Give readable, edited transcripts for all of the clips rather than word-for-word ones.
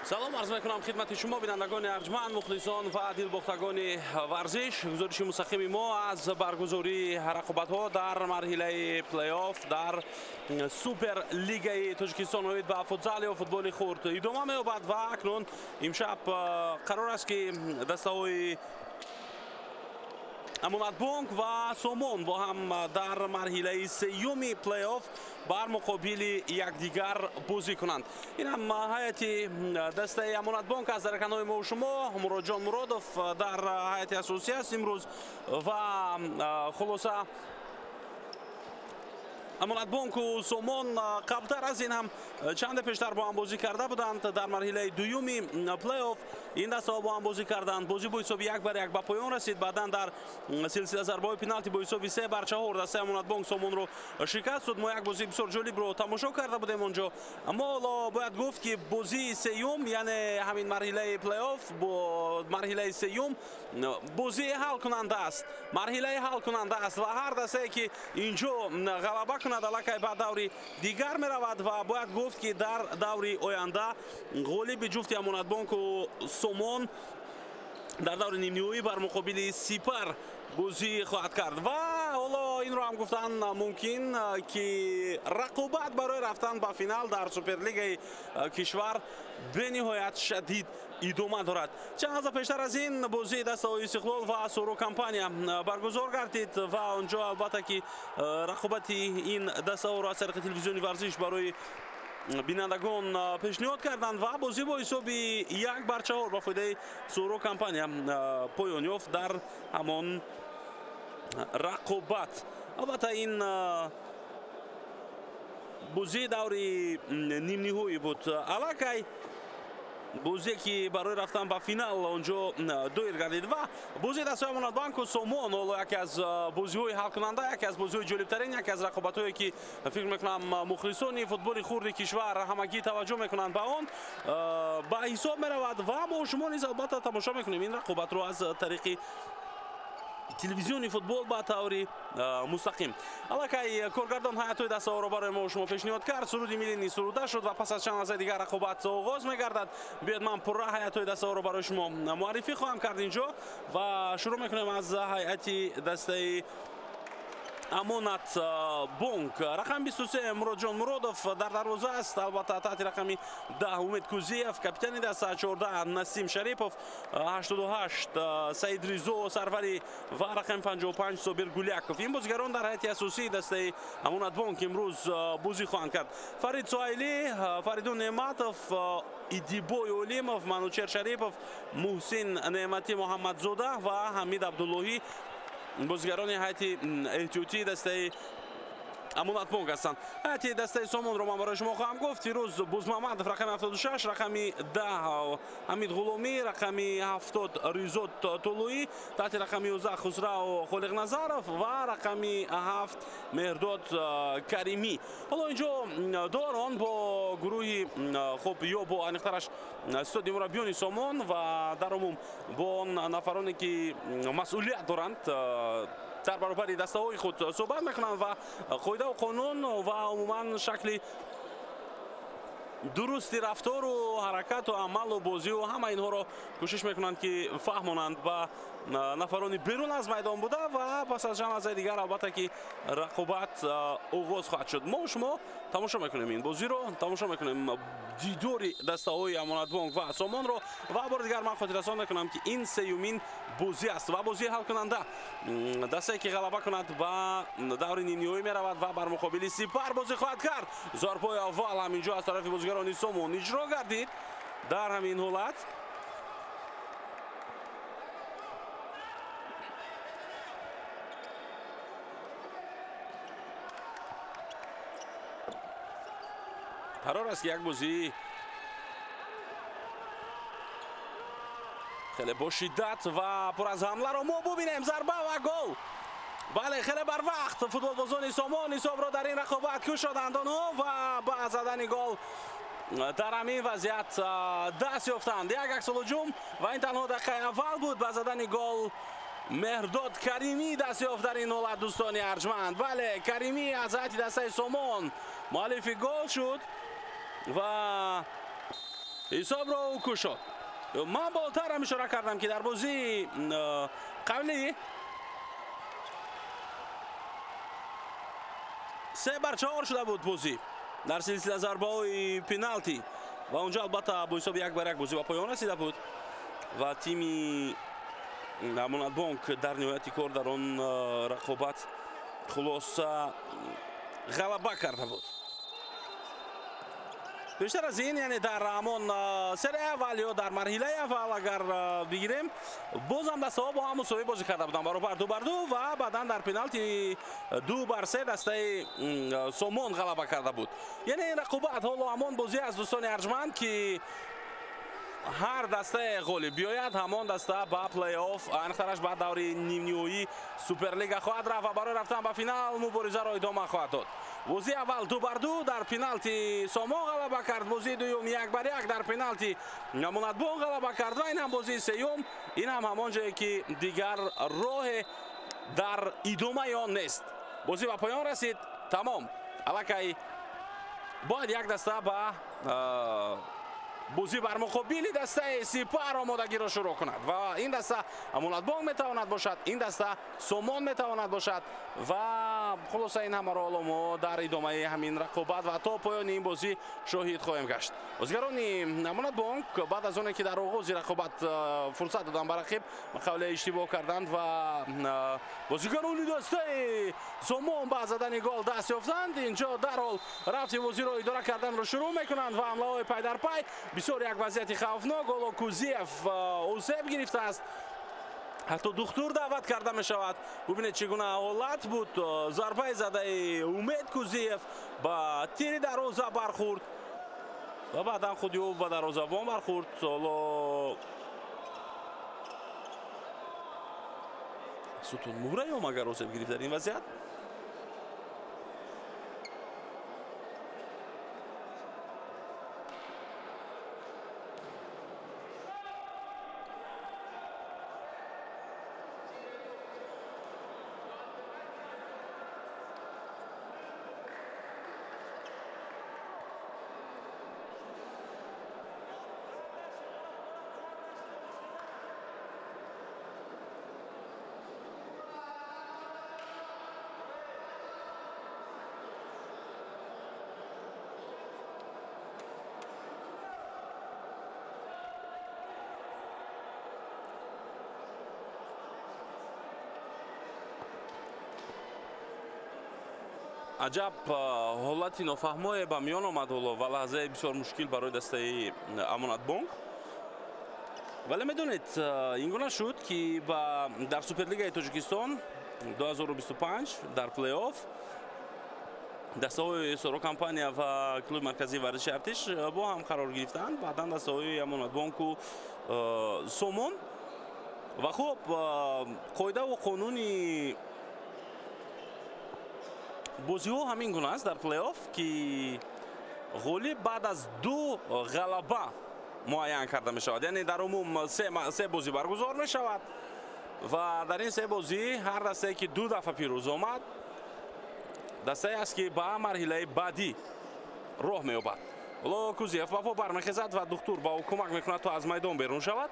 Салом арз мекунам хидмати шумо бинандагони арҷманд, мухлисон ва дилбохтагони варзиш. Гузориши мустақими мо аз баргузории рақобатҳо дар марҳилаи плей-офф дар Суперлигаи Тоҷикистон оид ба футзал ё футболи хурд идома меёбад ва акнун имшаб қарор аст, ки дастаҳои Амонатбонк ва Сомон бо ҳам дар марҳилаи сеюми плей-офф бар муқобили якдигар бозӣ кунанд. Ин ҳам ҳайати дастаи Амонатбонк аз дараканҳои мо шумо. Муроджон Муродов дар ҳайати асосӣ аст имрӯз ва хулоса Амонатбонку Сомон қаблтар аз ин ҳам чанде пештар бо ҳам бозӣ карда буданд. Дар марҳилаи дуюми плей-офф ин дастаҳо бо ҳам бозӣ карданд. Бозӣ бо ҳисоби 1-1 ба поён расид. Баъдан дар силсила зарбаҳои пеналти бо ҳисоби 3-4 дастаи Амонатбонк Сомонро шикаст дод. Мо як бозии бисёр ҷолибро тамошо карда будем онҷо. Аммо ҳоло бояд гуфт, ки бозии сеюм, яъне ҳамин марҳилаи плей-офф бо марҳилаи сеюм бозии ҳалкунанда аст. Марҳилаи ҳалкунанда аст ва ҳар дастае, ки инҷо ғалаба кунад, аллакай ба даври дигар меравад ва бояд гуфт, ки дар даври оянда ғолиби ҷуфти Амонатбонку Сомон дар даври нимниҳоӣ бар муқобили Сипар бозӣ хоҳад кард. Ва ҳоло инро ҳам гуфтан мумкин, ки рақобат барои рафтан ба финал дар Суперлигаи кишвар бениҳоят шадид идома дорад. Чанд лаҳза пештар аз ин бозии дастаҳои Истиқлол ва Соро компания баргузор гардид ва онҷо албатта ки рақобати ин дастаҳоро аз тариқи телевизиони варзиш барои бинандагон пешниҳод карданд ва бозӣ бо ҳисоби 1-4 ба фоидаи Соро компания поён ёфт дар ҳамон рақобат. Албатта ин бозии даври нимниҳоӣ буд. Аллакай бозие, ки барои рафтан ба финал онҷо доир гардид ва бозии дастаи Амонатбонку Сомон ҳоло яке аз бозиҳои ҳалкунанда, яке аз бозиҳои ҷолибтарин, яке аз рақобатҳое, ки фикр мекунам мухлисони футболи хурди кишвар ҳамагӣ таваҷҷӯҳ мекунанд ба он, ба ҳисоб меравад ва мо шумо низ албатта тамошо мекунем ин рақобатро аз тариқи телевизиони футбол ба таври мустақим. Аллакай коргардон ҳайатҳои дастаҳоро барои мо шумо пешниҳод кард. Суруди миллӣ низ суруда шуд ва пас аз чанд лаҳзаи дигар рақобат оғоз мегардад. Биёед ман пурра ҳайатҳои дастаҳоро барои шумо муаррифӣ хоҳам кард инҷо ва шурӯъ мекунем аз ҳайати дастаи Амонатбонк. Рақами 23 Муроджон Муродов дар дарвоза аст. Албатта таҳти рақами 10 Умед Кузиев, капитани даста, 14 Насим Шарипов, 88 Саид Ризо сарвари ва рақами 55 Собир Гуляков. Ин бозигарон дар ҳайати асосии дастаи Амонатбонк имрӯз бозӣ хоҳанд кард. Фарид Суҳайлӣ, Фаридун Неъматов, Идибой Олимов, Манучер Шарипов, Муҳсин Неъматӣ Муҳаммадзода ва Ҳамид Абдуллоҳӣ бозигарони ҳайати эҳтиётии дастаи Амонатбонк ҳастанд. Ҳайати дастаи Сомонро ман барои шумо хоҳам гуфт. Фирӯз Бузмамадов рақами 76, рақами 10 Ҳамид Ғуломӣ, рақами 70 Ризот Тулуӣ, таҳти рақами 11 Хусрав Холиқназаров ва рақами 7 Меҳрдод Каримӣ. Ҳоло инҷо дорон бо гурӯҳи хуб ё бо аниқтараш стоди мураббиёни Сомон ва дар умум бо он нафароне, ки масъулият доранд дар баробари дастаҳои худ суҳбат мекунанд ва қоидаву қонун ва умуман шакли дурусти рафтору ҳаракату амалу бозию ҳама инҳоро кӯшиш мекунанд, ки фаҳмонанд ба нафарони берун аз майдон буда ва пас аз чанд лаҳзаи дигар албатта ки рақобат оғоз хоҳад шуд. Мо шумо тамошо мекунем ин бозиро, тамошо мекунем дидори дастаҳои Амонатбонк ва Сомонро ва бори дигар ман хотиррасон мекунам, ки ин сеюмин бозӣ аст ва бозии ҳалкунанда. Дастае, ки ғалаба кунад, ба даври нимниҳоӣ меравад ва бар муқобили Сипар бозӣ хоҳад кард. Зарбаи аввал ҳаминҷо аз тарафи бозигарони Сомон иҷро гардид. Дар ҳамин ҳолат қарор аст, ки як бозии хеле бо шиддат ва пур аз ҳамларо мо бубинем. Зарба ва гол! Бале, хеле барвақт футболбозони Сомон ҳисобро дар ин рақобат кушоданд онҳо ва ба задани гол дар ҳамин вазъият даст ёфтанд. Як аксулҳуҷум ва ин танҳо дақиқаи аввал буд. Ба задани гол Меҳрдод Каримӣ даст ёфт дар ин ҳолат, дӯстони арҷманд. Бале, Каримӣ аз ҳайати дастаи Сомон муаллифи гол шуд ва Ҳисобро ӯ кушод. Ман болтар ҳам ишора кардам, ки дар бозии қаблӣ 3-4 шуда буд бозӣ дар силсила зарбаҳои пеналти ва онҷо албатта бо ҳисоби 1-1 бозӣ ба поён расида буд ва тими Амонатбонк дар ниҳояти кор дар он рақобат хулоса ғалаба карда буд. Бештар аз ин, яъне дар ҳамон серияи аввал ё дар марҳилаи аввал агар бигирем, бозам дастаҳо бо ҳам мусовӣ бозӣ карда буданд, баробар 2-2 ва баъдан дар пеналти 2-3 дастаи Сомон ғалаба карда буд. Яъне ин рақобат ҳоло ҳамон бозӣ аст, дӯстони арҷманд, ки ҳар дастае ғолиб биёяд, ҳамон даста ба плей-офф, аниқтараш ба даври нимниҳоии Суперлига хоҳад рафт ва барои рафтан ба финал муборизаро идома хоҳад дод. Бозии аввал 2-2 дар пеналти Сомон ғалаба кард, бозии дуюм 1-1 дар пеналти Амонатбонк ғалаба кард ва ин ҳам бозии сеюм, ин ҳам ҳамон ҷое ки дигар роҳе дар идомаи он нест. Бозӣ ба поён расид, тамом. Аллакай бояд як даста ба бозӣ бар муқобили дастаи Сипар омодагиро шурӯъ кунад ва ин даста Амонатбонк метавонад бошад, ин даста Сомон метавонад бошад ва хулоса ин ҳамаро ҳоло мо дар идомаи ҳамин рақобат ва то поёни ин бозӣ шоҳид хоҳем гашт. Бозигарони Амонатбонк баъд аз оне ки дар оғози рақобат фурсат доданд ба рақиб, ба қавле иштибоҳ карданд ва бозигарони дастаи Сомон ба задани гол даст ёфтанд. Инҷо дарҳол рафти бозиро идора карданро шурӯъ мекунанд ва ҳамлаҳои пай дар пай. Бисёр як вазъияти хавфнок. Ҳоло Кузиев осеб гирифтааст, ҳатто духтур даъват карда мешавад. Бубинед, чӣ гуна ҳолат буд. Зарбаи задаи Умед Кузиев ба тири дарвоза бархӯрд ва баъдан худи ӯ ба дарвозабон бархӯрд. Ҳоло сутунмуҳра ё магар осеб гирифт дар ин вазъият? Аҷаб ҳолати нофаҳмое ба миён омад ҳоло ва лаҳзаи бисёр мушкил барои дастаи Амонатбонк. Вале медонед, ин гуна шуд, ки дар Суперлигаи Тоҷикистон 2025 дар плей-офф дастаҳои Соро компания ва клуби марказии варзиши Артиш бо ҳам қарор гирифтанд. Баъдан дастаҳои Амонатбонку Сомон ва хуб, қоидаву қонуни бозиҳо ҳамин гуна аст дар плей-офф, ки ғолиб баъд аз 2 ғалаба муайян карда мешавад. Яъне дар умум се бозӣ баргузор мешавад ва дар ин се бозӣ ҳар дастае ки 2 дафъа пирӯз омад, дастае аст, ки ба марҳилаи баъдӣ роҳ меёбад. Ҳоло Кузиев ба по бармехезад ва духтур ба ӯ кӯмак мекунад, то аз майдон берун шавад.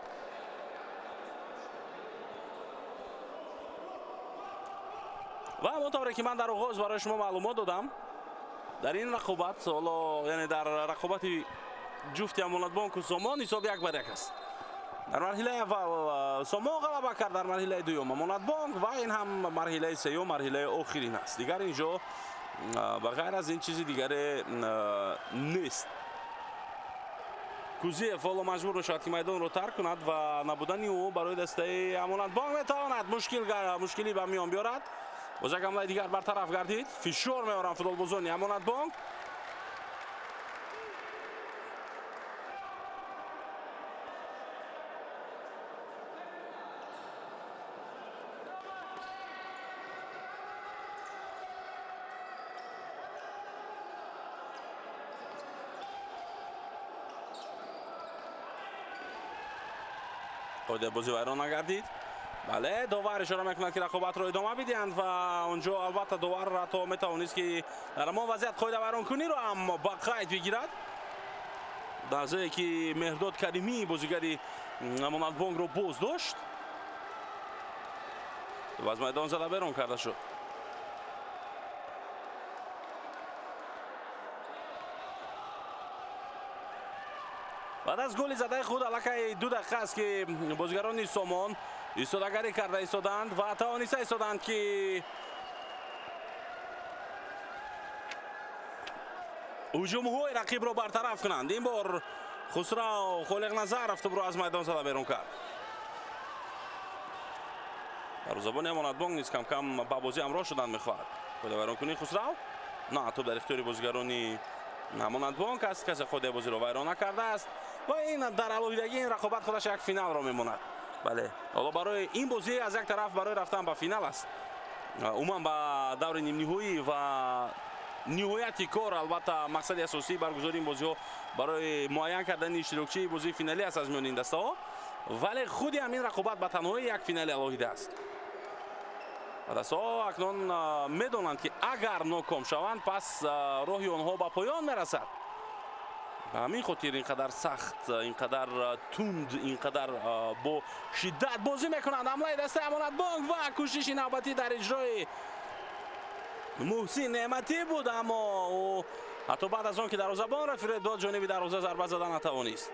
Ва ҳамон тавре ки ман дар оғоз барои шумо маълумот додам, дар ин рақобат ҳоло, яъне дар рақобати ҷуфти Амонатбонку Сомон ҳисоб 1-1 аст. Дар марҳилаи аввал Сомон ғалаба кард, дар марҳилаи дуюм Амонатбонк ва ин ҳам марҳилаи сеюм, марҳилаи охирин аст. Дигар инҷо ба ғайр аз ин чизи дигаре нест. Кузиев ҳоло маҷбур мешавад, ки майдонро тарк кунад ва набудани ӯ барои дастаи Амонатбонк метавонад мушкилӣ ба миён биёрад. Боз як ҳамлаи дигар бартараф гардид. Фишор меоранд футболбозони Амонатбонк. Қоидаи бозӣ вайрон нагардид. Бале, довар ишора мекунад, ки рақобатро идома бидиҳанд ва онҷо албатта довар ҳатто метавонист, ки дар ҳамон вазъият қоида вайронкуниро ҳам ба қайд бигирад. Лаҳзае ки Меҳрдод Каримӣ бозигари Амонатбонкро боз дошт ва аз майдон зада берун карда шуд. Баъд аз голи задаи худ аллакай 2 дақиқа аст ки бозигарони Сомон истодагарӣ карда истоданд ва тавониста истоданд ки ҳуҷумҳои рақибро бартараф кунанд. Ин бор Хусрав Холиқназаров тӯбро аз майдон зада берун кард. Дарвозабони Амонатбонк низ кам-кам ба бозӣ ҳамроҳ шудан мехоҳад. Қоида вайронкунии Хусрав? На, тӯб дар ихтиёри бозигарони Амонатбонк аст. Касе қоидаи бозиро вайрон накардааст ва ин дар алоҳидагӣ ин рақобат худаш як финалро мемонад. Бале, ҳоло барои ин бозӣ аз як тараф барои рафтан ба финал аст, умуман ба даври нимниҳоӣ ва ниҳояти кор. Албатта мақсади асосии баргузории ин бозиҳо барои муайян кардани иштирокчии бозии финалӣ аст аз миёни ин дастаҳо, вале худи ҳамин рақобат ба танҳоӣ як финали алоҳида аст. Ва дастаҳо акнун медонанд ки агар ноком шаванд, пас роҳи онҳо ба поён мерасад. Ба ҳамин хотир ин қадар сахт, ин қадар тунд, ин қадар бо шиддат бозӣ мекунанд. Ҳамлаи дастаи Амонатбонк ва кӯшиши навбатӣ дар иҷрои Муҳсин Неъматӣ буд, аммо ӯ ҳатто баъд аз он ки дарвозабонро фиреб дод, ҷониби дарвоза зарба зада натавонист.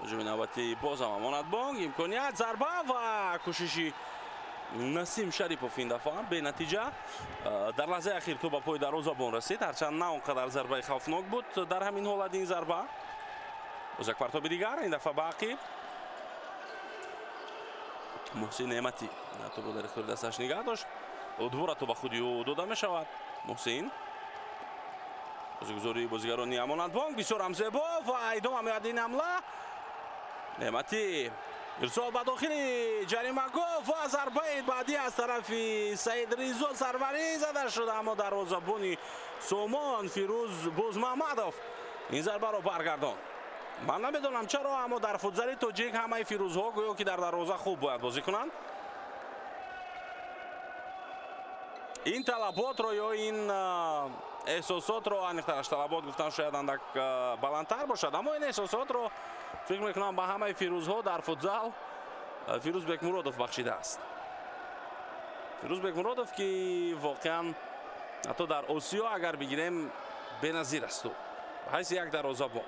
ҳуҷуми навбатӣ бозам Амонатбонк, имконият, зарба ва кӯшиши Насим Шарипов ин дафъа бенатиҷа. Дар лаҳзаи ахир тӯб ба пои дарвозабон расид, ҳарчанд на он қадар зарбаи хавфнок буд. Дар ҳамин ҳолат ин зарба боз як партоби дигар, ин дафъа ба ақиб. Муҳсин Неъматӣ тӯбро дар ихтиёри дасташ нигаҳ дошт, дубора тӯб ба худи ӯ дода мешавад. Муҳсин, бозигузории бозигарони Амонатбонк бисёр ҳам зебо ва идома меёбад ин ҳамла. Неъматӣ ирсол ба дохили ҷаримагоҳ ва зарбаи баъдӣ аз тарафи Саид Ризо Сарварӣ зада шуд, аммо дарвозабони Сомон Фирӯз Бозмаҳмадов ин зарбаро баргардонд. Ман намедонам чаро, аммо дар футзали тоҷик ҳамаи фирӯзҳо гӯё ки дар дарвоза хуб бояд бозӣ кунанд. Ин талаботро ё ин эҳсосотро, аниқтараш талабот гуфтан шояд андак баландтар бошад, аммо ин эҳсосотро фикр мекунам ба ҳамаи фирӯзҳо дар футзал Фирӯз Бекмуродов бахшидааст. Фирӯз Бекмуродов ки воқеан ҳатто дар Осиё агар бигирем беназир аст ӯ ба ҳайси як дарвозабон.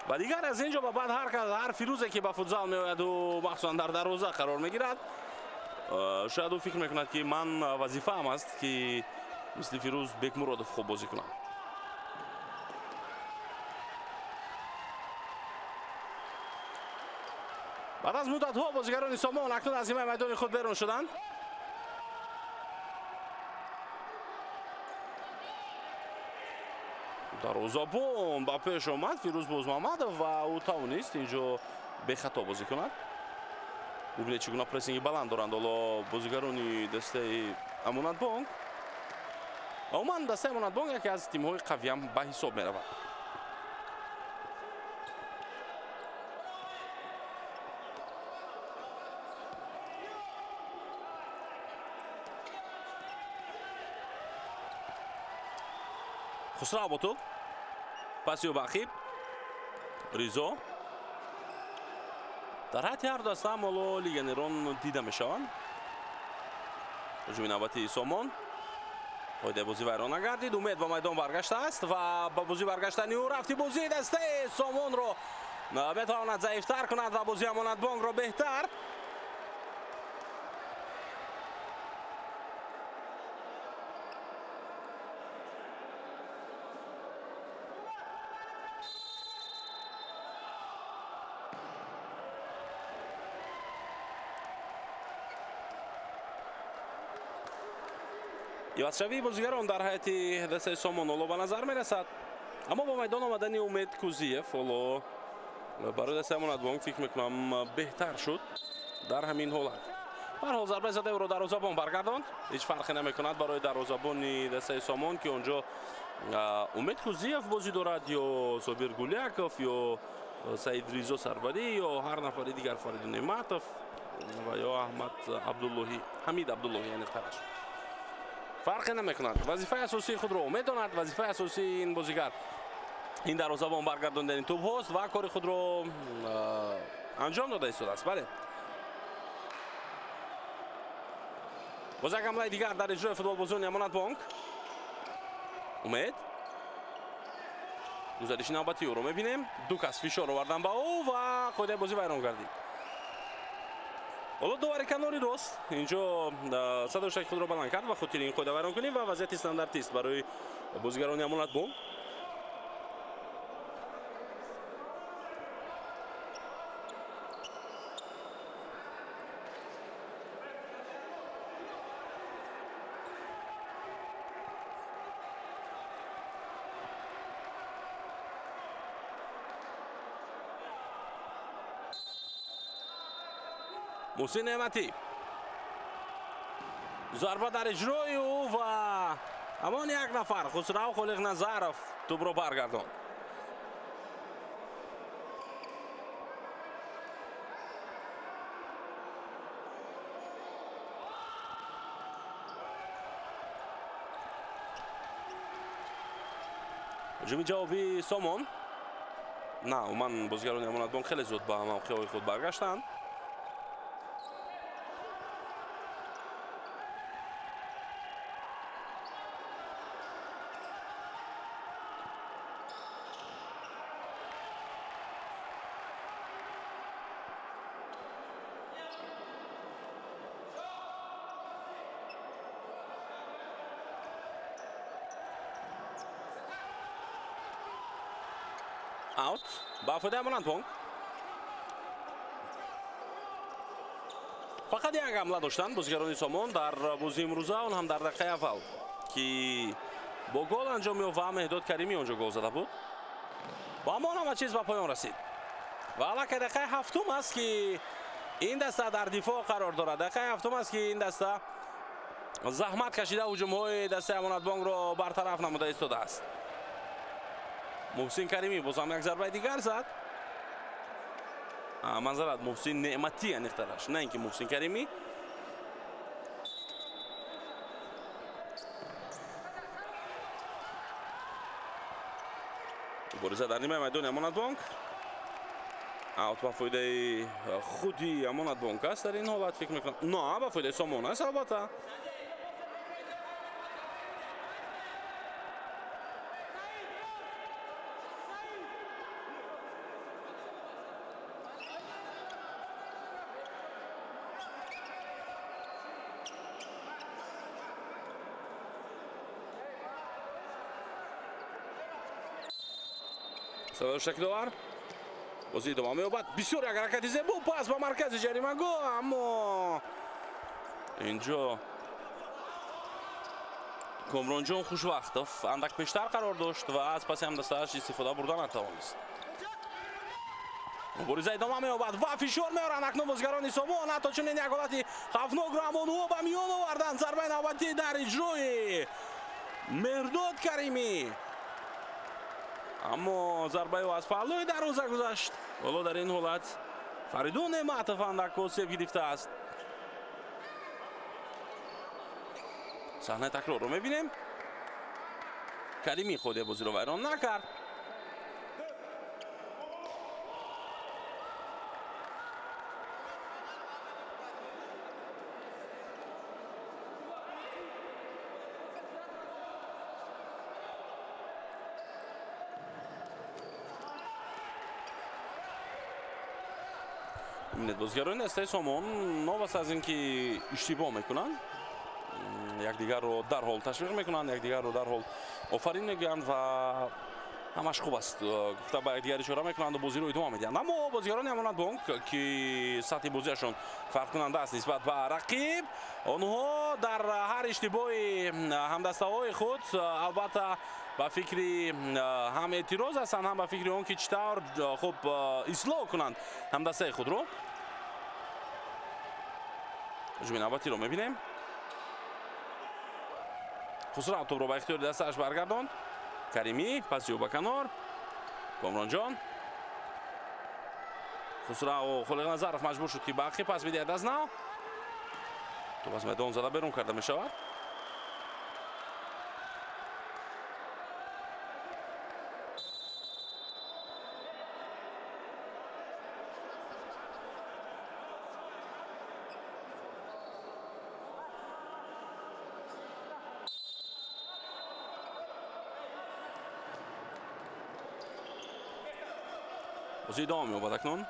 Ва дигар аз ин ҷо ба баъд ҳар фирӯзе ки ба футзал меояду махсусан дар дарвоза қарор мегирад, шояд ӯ фикр мекунад ки ман вазифаам аст ки мисли Фирӯз Бекмуродов хуб бозӣ кунам. Баъд аз муддатҳо бозигарони Сомон акнун аз нимаи майдони худ берун шуданд. Дарвозабон ба пеш омад Фирӯз Бозмаҳмадов ва ӯ тавонист инҷо бехато бозӣ кунад. Бубинед чӣ гуна прессинги баланд доранд ҳоло бозигарони дастаи Амонатбонк. Умуман дастаи Амонатбонк яке аз тимҳои қавиам ба ҳисоб меравад. Хусрав бо тӯб, паси ӯ ба ақиб, Ризо. Дар ҳайати ҳар даста ҳам ҳоло легионерон дида мешаванд. Ҳуҷуми навбатии Сомон, қоидаи бозӣ вайрон нагардид. Умед ба майдон баргаштааст ва ба бозӣ баргаштани ӯ рафти бозии дастаи Сомонро метавонад заифтар кунад ва бозии Амонатбонкро беҳтар. Ивазшавии бозигарон дар ҳайати дастаи Сомон ҳоло ба назар мерасад, аммо ба майдон омадани Умед Кузиев ҳоло барои дастаи Амонатбонк фикр мекунам беҳтар шуд дар ҳамин ҳолат. Ба ҳар ҳол зарбаи задаи ӯро дарвозабон баргардонд. Ҳеҷ фарқе намекунад барои дарвозабони дастаи Сомон, ки онҷо Умед Кузиев бозӣ дорад ё Собир Гуляков ё Саид Ризо Сарварӣ ё ҳар нафари дигар, Фаридун Неъматов ва ё Аҳмад Абдуллоҳӣ, Ҳамид Абдуллоҳӣ, яъне тараш. Фарқе намекунад. Вазифаи асосии худро медонад. Вазифаи асосии ин бозигар ин дарвозабон баргардондани тӯбҳост ва кори худро анҷом дода истодааст. Бале, боз як ҳамлаи дигар дар иҷрои футболбозони Амонатбонк. Умед гузариши навбати ӯро мебинем. Ду кас фишор овардан ба ӯ ва қоидаи бозӣ вайрон гардид. Ҳоло довари канори рост инҷо садои худро баланд кард ба хотири ин қоида вайрон кунӣ ва вазъияти стандартист барои бозигарони Амонатбонк. Муҳсин Неъматӣ, зарба дар иҷрои ӯ ва ҳамон як нафар Хусрав Холиқназаров тӯбро баргардонд. Ҳуҷуми ҷавобии Сомон. На, умуман бозигарони Амонатбонк хеле зуд ба мавқеъҳои худ баргаштанд. Аут ба фоидаи Амонатбонк. Фақат як ҳамла доштанд бозигарони Сомон дар бозии имрӯза, он ҳам дар дақиқаи аввал, ки бо гол анҷом ёфт ва Меҳдод Каримӣ онҷо гол зада буд. Бо ҳамон ҳама чиз ба поён расид ва аллакай дақиқаи ҳафтум аст, ки ин даста дар дифоъ қарор дорад. Дақиқаи ҳафтум аст, ки ин даста заҳмат кашида ҳуҷумҳои дастаи Амонатбонкро бартараф намуда истодааст. Муҳсин Каримӣ боз ҳам як зарбаи дигар зад. Манзарат Муҳсин Неъматӣ аниқтараш, на ин ки Муҳсин Каримӣ. Мубориза дар нимаи майдони Амонатбонк. Аут ба фоидаи худи Амонатбонк аст дар ин ҳолат, фикр мекунам. На, ба фоидаи Сомон аст албатта. Садои довар бозӣ идома меёбад. Бисёр як ҳаракати зебо, пас ба маркази ҷаримагоҳ, аммо инҷо Комронҷон Хушвақтов андак пештар қарор дошт ва аз паси ҳамдастааш истифода бурда натавонист. Мубориза идома меёбад ва фишор меоранд акнун бозигарони Сомон. Ҳатто чунин як ҳолати хавфнокро ҳамон ӯ ба миён оварданд. Зарбаи навбатӣ дар иҷрои Меҳрдод Каримӣ, аммо зарбаи ӯ аз паҳлӯи дарвоза гузашт. Ҳоло дар ин ҳолат Фаридун Неъматов андак осеб гирифтааст. Саҳнаи такрорро мебинем. Каримӣ худи бозиро вайрон накард. Бибинед, бозигарони дастаи Сомон новобаста аз ин ки иштибоҳ мекунанд, якдигарро дарҳол ташвиқ мекунанд, якдигарро дарҳол офарин мегӯянд ва Ҳамаш хуб аст, гуфта ба якдигар ишора мекунанд ва бозиро идома медиҳанд. Аммо бозигарони Амонатбонк, ки сатҳи бозиашон фарқкунанда аст нисбат ба рақиб, онҳо дар ҳар иштибоҳи ҳамдастаҳои худ албатта ба фикри ҳам эътироз ҳастанд, ҳам ба фикри он ки чӣ тавр хуб ислоҳ кунанд ҳамдастаи худро. Ҳуҷуми навбатиро мебинем. Хусрав тӯбро ба ихтиёри дастааш баргардонд. Каримӣ паси ӯ ба канор. Комронҷон. Хусрав Холиқназаров маҷбур шуд, ки ба ақиб пас бидиҳад аз нав. Тӯб аз майдон зада берун карда мешавад. Бозӣ идома меёбад акнун.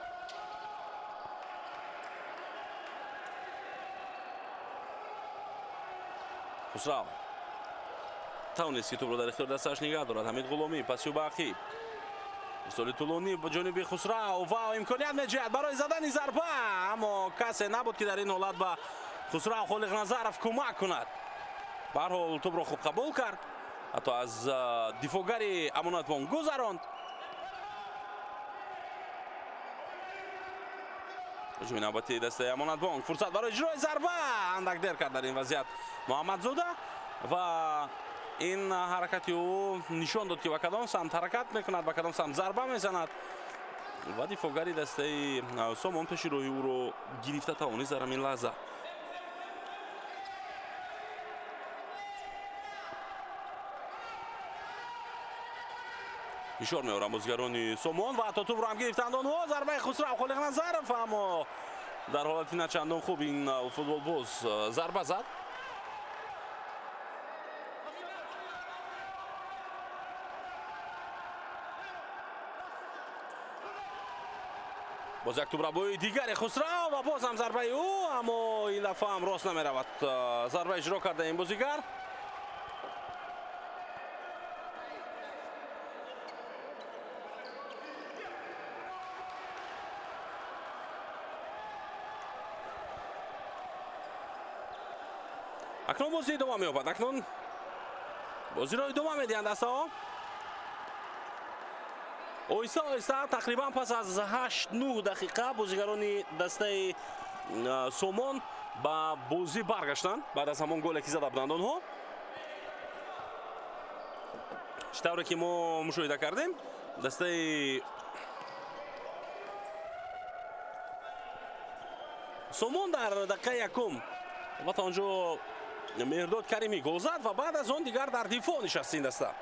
Хусрав тавонист, ки тӯбро дар ихтиёри дастааш нигаҳ дорад. Ҳамид Ғуломӣ паси ӯ ба ақиб. Ирсоли тӯлонӣ ба ҷониби Хусрав ва имконият меҷиҳад барои задани зарба, аммо касе набуд, ки дар ин ҳолат ба Хусрав Холиқназаров кӯмак кунад. Ба ҳар ҳол тӯбро хуб қабул кард, ҳатто аз дифоъгари Амонатбонк гузаронд. Ҳуҷуми навбатии дастаи Амонатбонк, фурсат барои иҷрои зарба, андак дер кард дар ин вазъият Муҳаммадзода ва ин ҳаракати ӯ нишон дод, ки ба кадом самт ҳаракат мекунад, ба кадом самт зарба мезанад ва дифоъгари дастаи Сомон пеши роҳи ӯро гирифта тавонист дар ҳамин лаҳза. Фишор меоранд бозигарони Сомон ва ҳатто тӯбро ҳам гирифтанд онҳо. Зарбаи Хусрав Холиқназаров, аммо дар ҳолати начандон хуб ин футболбоз зарба зад. Боз як тӯбрабои дигари Хусрав ва боз ҳам зарбаи ӯ, аммо ин дафъа ҳам рост намеравад. Зарба иҷро карда ин бозигар. Акнун бозӣ идома меёбад. Акнун бозиро идома медиҳанд дастаҳо. Оҳиста оҳиста тақрибан пас аз 8-9 дақиқа бозигарони дастаи Сомон ба бозӣ баргаштанд баъд аз ҳамон голе, ки зада буданд онҳо. Чӣ тавре ки мо мушоҳида кардем, дастаи Сомон дар дақиқаи якум албатта онҷо Меҳрдод Каримӣ гол зад ва баъд аз он дигар дар дифоъ нишаст ин даста.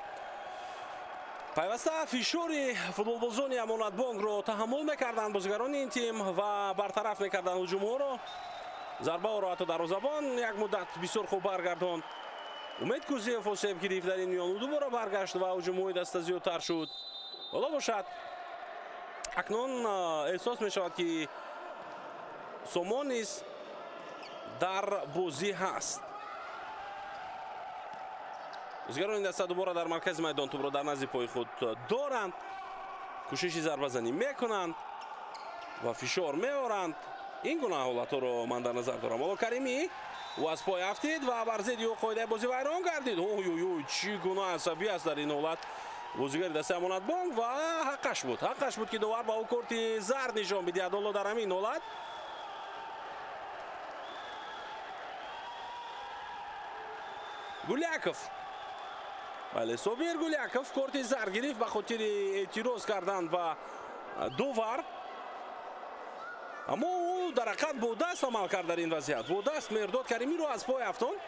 Пайваста фишори футболбозони Амонатбонкро таҳаммул мекарданд бозигарони ин тим ва бартараф мекарданд ҳуҷумҳоро. Зарбаҳоро ҳатто дарвозабон як муддат бисёр хуб баргардонд. Умед Кузиев осеб гирифт дар ин миён, ӯ дубора баргашт ва ҳуҷумҳои даста зиёдтар шуд. Ҳоло бошад, акнун эҳсос мешавад, ки Сомон низ дар бозӣ ҳаст. Бозигарони даста дубора дар маркази майдон тӯбро дар назди пои худ доранд, кӯшиши зарбазанӣ мекунанд ва фишор меоранд. Ин гуна ҳолатҳоро ман дар назар дорам. Ҳоло Каримӣ, ӯ аз пой афтид ва бар зидди ӯ қоидаи бозӣ вайрон гардид. Ой-ой-ой, чӣ гуна асабӣ аст дар ин ҳолат бозигари дастаи Амонатбонк ва ҳаққаш буд, ки довар ба ӯ корти зард нишон бидиҳад. Ҳоло дар ҳамин ҳолат Гуляков, бале, Собир Гуляков корти зард гирифт ба хотири эътироз кардан ба довар, аммо ӯ дар ҳақиқат бо даст амал кард дар ин вазъият. Бо даст Меҳрдод Каримиро аз пой афтонд.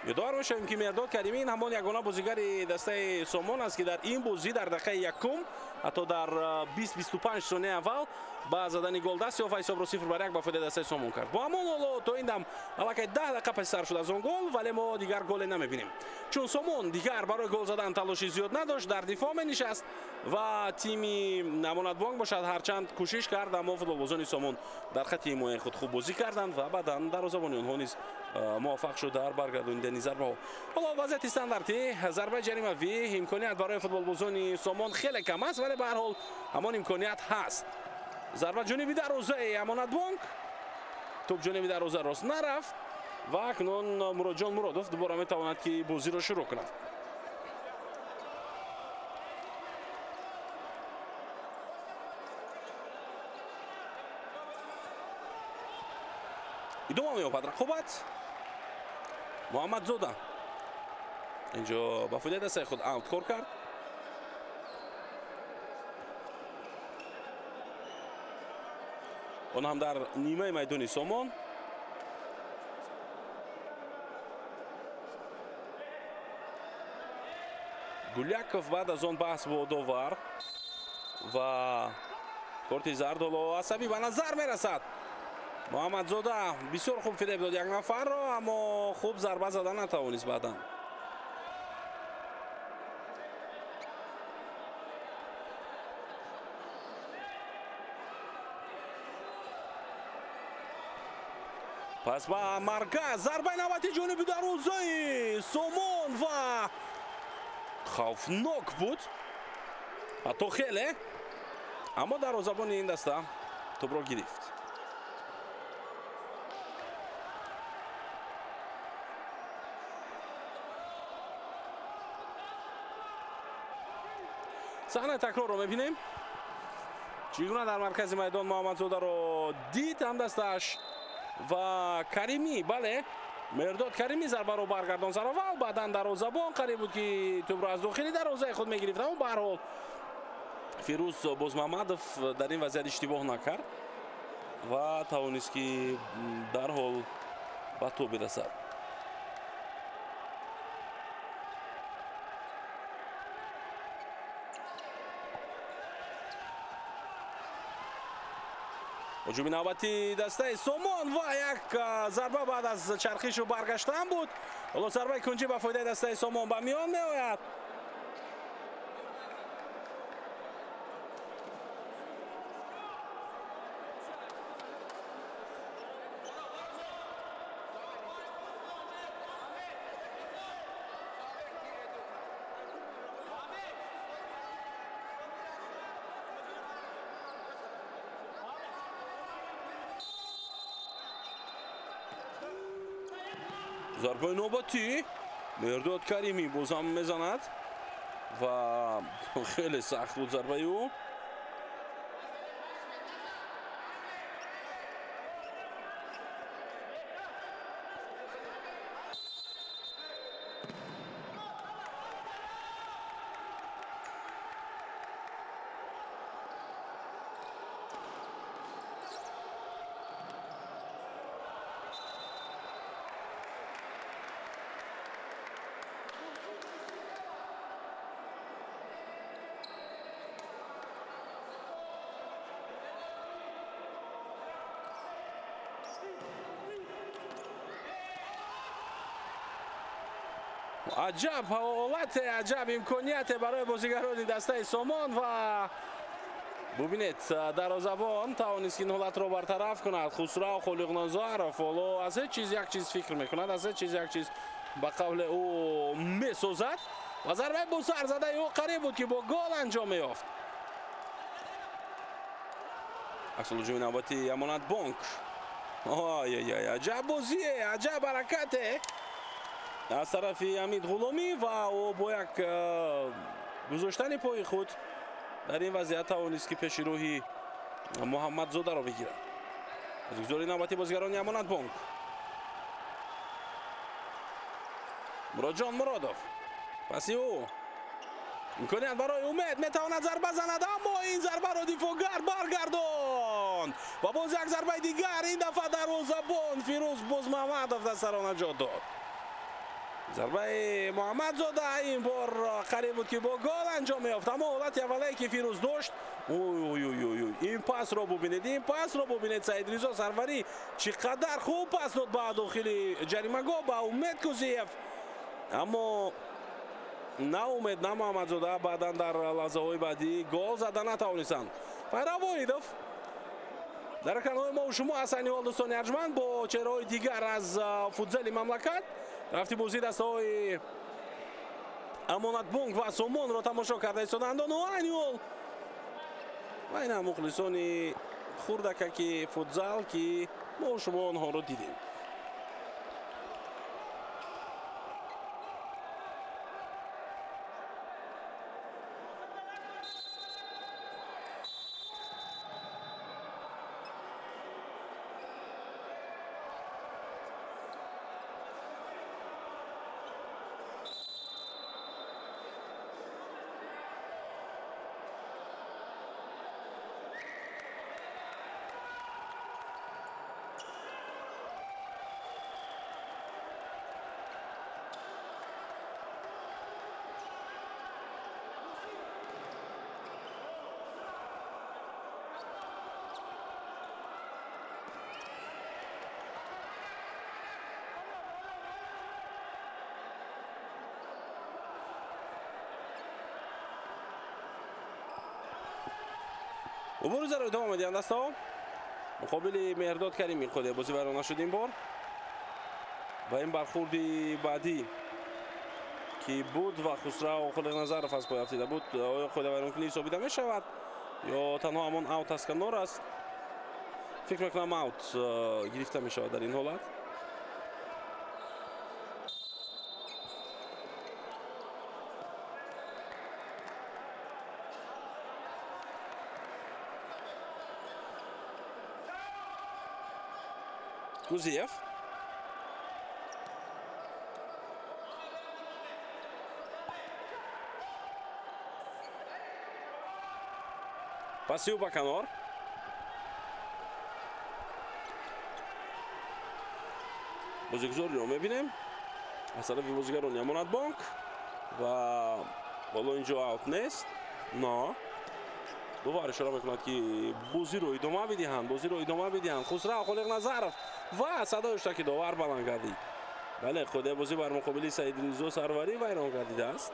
Ёдовар мешавем, ки Меҳрдод Каримӣ ин ҳамон ягона бозигари дастаи Сомон аст, ки дар ин бозӣ дар дақиқаи якум ҳатто дар 20-25 сонияи аввал ба задани гол даст ёфт ва ҳисобро 0-1 ба фоидаи дастаи Сомон кард. Бо ҳамон ҳоло то ин дам аллакай 10 дақиқа паси сар шуд аз он гол, вале мо дигар голе намебинем, чун Сомон дигар барои гол задан талоши зиёд надошт, дар дифоъ менишаст ва тими Амонатбонк бошад ҳарчанд кӯшиш кард, аммо футболбозони Сомон дар хатти ҳимояи худ хуб бозӣ карданд ва баъдан дарвозабони онҳо низ муваффақ шуд дар баргардонидани задани зарбаҳо. Ҳоло вазъияти стандартӣ, зарбаи ҷаримавӣ, имконият барои футболбозони Сомон хеле кам аст, вале ба ҳар ҳол ҳамон имконият ҳаст. Зарба ҷониби дарвозаи Амонатбонк, тӯп ҷониби дарвоза рост нарафт ва акнун Муроджон Муродов дубора метавонад ки бозиро шурӯъ кунад. Идома меёбад рақобат. Муҳаммадзода инҷо ба фоидаи дастаи худ аут кор кард. Он ҳам дар нимаи майдони Сомон. Гуляков баъд аз он баҳс бо довар ва корти зард ҳоло асабӣ ба назар мерасад. Муҳаммадзода бисёр хуб фиреб дод як нафарро, аммо хуб зарба зада натавонист баъдан. Пас ба марказ зарбаи навбати ҷониби дарвозаи Сомон ва хавфнок буд, ҳатто хеле, аммо дарвозабони ин даста тӯбро гирифт. Саҳнаи такрорро мебинем. Чӣ гуна дар маркази майдон Муҳаммадзодаро дид ҳамдастааш ва Каримӣ, бале, Меҳрдод Каримӣ зарбаро баргардон сараввал, баъдан дарвозабон қариб буд ки тӯбро аз дохили дарвозаи худ мегирифт, аммо ба ҳар ҳол Фирӯз Бозмаҳмадов дар ин вазъият иштибоҳ накард ва тавонист ки дарҳол ба тӯб бирасад. Ҳуҷуми навбати дастаи Сомон ва як зарба баъд аз чархишу баргаштан буд. Ҳоло зарбаи кунҷӣ ба фоидаи дастаи Сомон ба миён меояд. Зарбаи навбатӣ Меҳрдод Каримӣ бозам мезанад ва хеле сахт буд зарбаи ӯ. Аҷаб ҳолате, аҷаб имконияте барои бозигарони дастаи Сомон ва бубинед, дарвозабон тавонист ин ҳолатро бартараф кунад. Хусрав Холиқназаров ҳоло аз ҳеҷ чиз як чиз фикр мекунад, аз ҳеҷ чиз як чиз ба қавли ӯ месозад ва зарбаи босар задаи ӯ қариб буд ки бо гол анҷом меёфт. Аксулҳуҷуми навбати Амонатбонк. Ой-ой-ой, аҷаб бозие, аҷаб ҳаракате аз тарафи Ҳамид Ғуломӣ ва ӯ бо як гузоштани пои худ дар ин вазъият тавонист ки пеши рӯҳи Муҳаммадзодаро бигирад. Аз гузори навбати бозигарони Амонатбонк. Муроджон Муродов паси ӯ имконият барои Умед, метавонад зарба занад, аммо ин зарбаро дифоъгар баргардонд ва боз як зарбаи дигар, ин дафъа дарвозабон Фирӯз Бозмаҳмадов дастаро наҷот дод. Зарбаи Муҳаммадзода ин бор қариб буд ки бо гол анҷом меёфт, аммо ҳолати аввалае ки Фирӯз дошт, ой-ой-ой, ин пасро бубинед, ин пасро бубинед. Саидризо Сарварӣ чӣ қадар хуб пас дод ба дохили ҷаримагоҳ ба Умед Кузиев, аммо на Умед, на Муҳаммадзода баъдан дар лаҳзаҳои баъдӣ гол зада натавонистанд. Файрав Воҳидов дар экранҳои мо шумо ҳастанд, ҳол дӯстони арҷманд, бо чеҳраҳои дигар аз футзали мамлакат. Рафти бозӣ дастаҳои Амонатбонк ва Сомонро тамошо карда истоданд. Айни ва ин ҳам мухлисони хурдакаки футзал, ки мо шумо онҳоро дидем. Муборизаро идома медиҳанд дастаҳо. Муқобили Меҳрдод Каримӣ худ бозӣ вайрон нашуд ин бор. Ва ин бархурди баъдӣ ки буд ва Хусрав Холиқназаров аз пой афтида буд, оё қоидавайронкунӣ ҳисобида мешавад ё танҳо ҳамон аут аз канор аст? Фикр мекунам, аут гирифта мешавад дар ин ҳолат. Кузиев. Паси ба канор. Бозигузориро мебинем аз тарафи бозигарони Амонатбонк ва боло инҷо аут нест. Но довар ишора мекунад, ки бозиро идома бидиҳанд, бозиро идома бидиҳанд. Хусрав Холиқназаров ва садои ҳуштаки довар баланд гардид. Бале, қоидаи бозӣ бар муқобили Саидризо Сарварӣ вайрон гардидааст.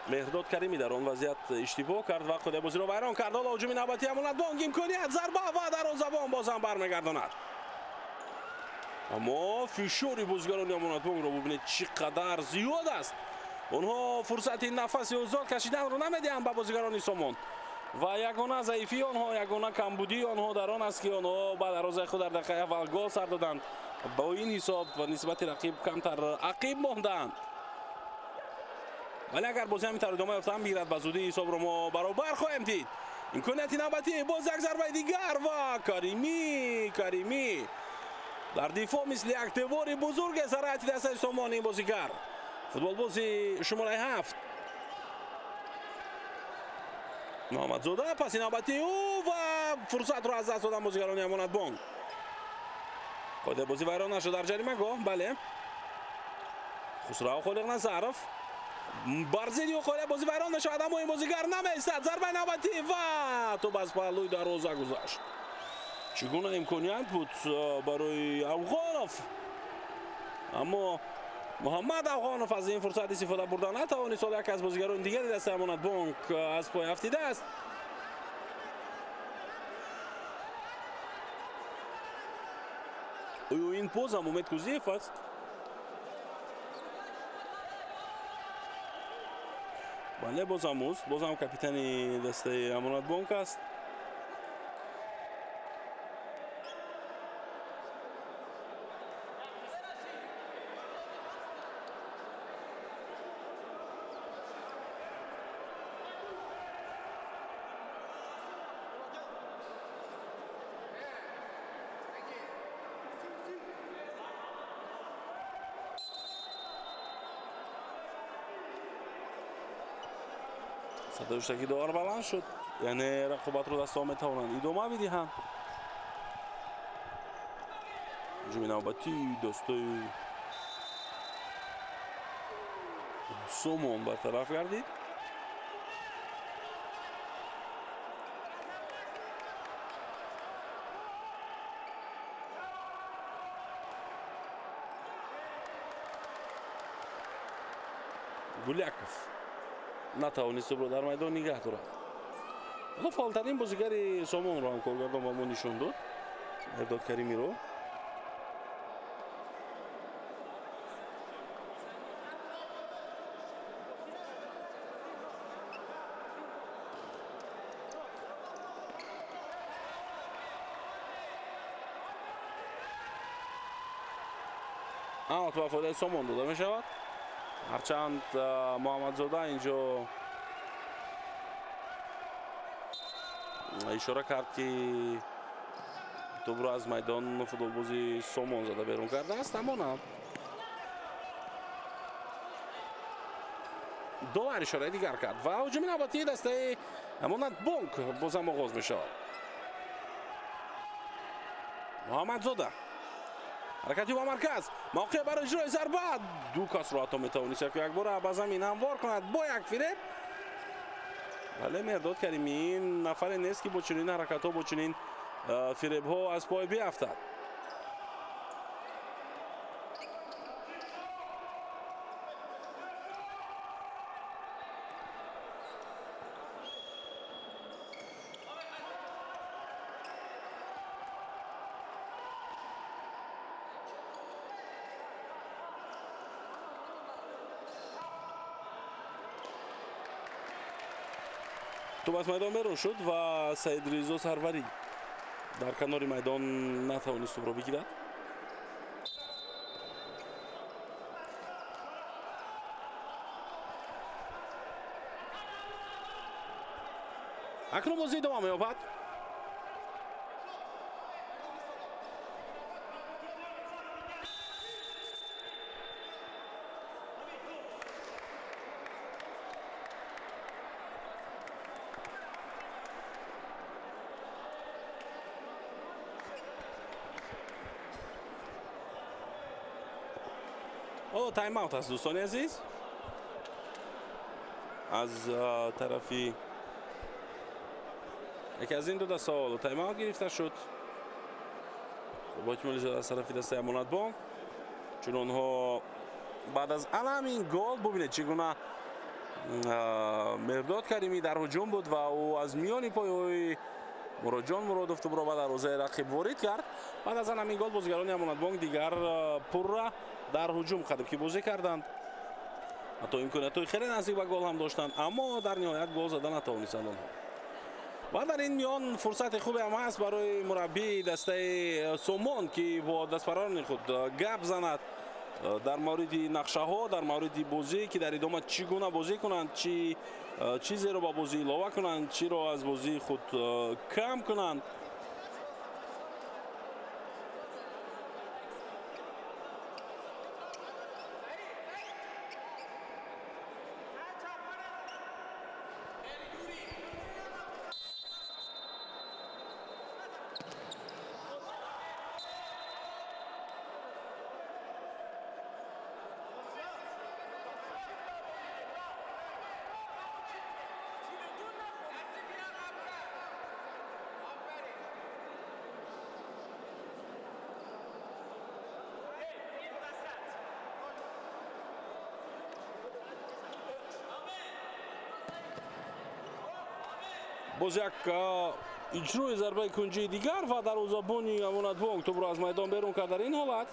Меҳрдод Каримӣ дар он вазъият иштибоҳ кард ва қоидаи бозиро вайрон кард. Ҳоло ҳуҷуми навбатии Амонатбонк, имконият, зарба ва дарвозабон бозам бармегардонад. Аммо фишори бозигарони Амонатбонкро бубинед, чӣ қадар зиёд аст. Онҳо фурсати нафаси озод кашиданро намедиҳанд ба бозигарони Сомон. Ва ягона заифии онҳо, ягона камбудии онҳо дар он аст, ки онҳо ба дарвозаи худ дар дақиқаи аввал гол сар доданд. Бо ин ҳисоб нисбати рақиб камтар ақиб монданд. Вале агар бозӣ ҳамин тавр идома ёфта бигирад, ба зудӣ ҳисобро мо баробар хоҳем дид. Имконияти навбатӣ, боз як зарбаи дигар ва Каримӣ, Каримӣ дар дифоъ мисли як девори бузурге сарайати дастаи Сомон. Ин бозигар футболбози шумораи 7 Муҳаммадзода, паси навбатии ӯ ва фурсатро аз даст доданд бозигарони Амонатбонк. Қоидаи бозӣ вайрон нашуд дар ҷаримагоҳ. Бале, Хусрав Холиқназаров бар зидди ӯ қоидаи бозӣ вайрон мешавад, аммо ин бозигар намеистад. Зарбаи навбатӣ ва тӯб аз паҳлӯи дарвоза гузашт. Чӣ гуна имконият буд барои Афғонов, аммо Муҳаммад Афғонов аз ин фурсат истифода бурда натавонист. Ҳоло яке аз бозигарони дигари дастаи Амонатбонк аз пой афтидааст. Оё ин бозам Умед Кузиев аст? Бале, бозам ӯст, бозам капитани дастаи Амонатбонк аст. Садои ҳуштаки довар баланд шуд, яъне рақобатро дастаҳо метавонанд идома бидиҳанд. Ҳуҷуми навбатии дастаи Сомон бартараф гардид. Гуляков натавонист тӯбро дар майдон нигаҳ дорад. Ҳоло фаъолтарин бозигари Сомонро ҳам коргардон ба мо нишон дод, Меҳрдод Каримиро. Аут ба фоидаи Сомон дода мешавад. Ҳарчанд Муҳаммадзода инҷо ишора кард, ки тӯбро аз майдон футболбози Сомон зада берун кардааст, аммо на. Довар ишораи дигар кард ва ҳуҷуми навбатии дастаи Амонатбонк бозам оғоз мешавад. Муҳаммадзода ҳаракати ба марказ, мавқеъ барои иҷрои зарба. Ду касро ҳатто метавонист яку якбора ба замин ҳамвор кунад бо як фиреб. Вале Меҳрдод Каримӣ ин нафаре нест, ки бо чунин ҳаракатҳо, бо чунин фиребҳо аз пой биафтад. Тӯб аз майдон берун шуд ва Саид Ризо Сарварӣ дар канори майдон натавонист тӯбро бигирад. Акнун бозӣ идома меёбад. Тайм-аут аст, дӯстони азиз, аз тарафи яке аз ин ду даста ҳоло тайм-аут гирифта шуд. Бо эҳтимоли зиёд аз тарафи дастаи Амонатбонк, чун онҳо баъд аз ҳамин гол бубинед чӣ гуна Меҳрдод Каримӣ дар ҳуҷум буд ва ӯ аз миёни пойҳои Муроджон Муродов тӯбро ба дарвозаи рақиб ворид кард. Баъд аз ҳамин гол бозигарони Амонатбонк дигар пурра дар ҳуҷум қариб ки бозӣ карданд. Ҳатто имкониятҳои хеле наздик ба гол ҳам доштанд, аммо дар ниҳоят гол зада натавонистанд онҳо. Ва дар ин миён фурсати хубе ҳам ҳаст барои мураббии дастаи Сомон, ки бо дастпарони худ гап занад дар мавриди нақшаҳо, дар мавриди бозӣ, ки дар идома чӣ гуна бозӣ кунанд, чӣ чизеро ба бозӣ илова кунанд, чиро аз бозии худ кам кунанд. Боз як иҷрои зарбаи кунҷии дигар ва дарвозабони Амонатбонк тӯбро аз майдон берун кард. Дар ин ҳолат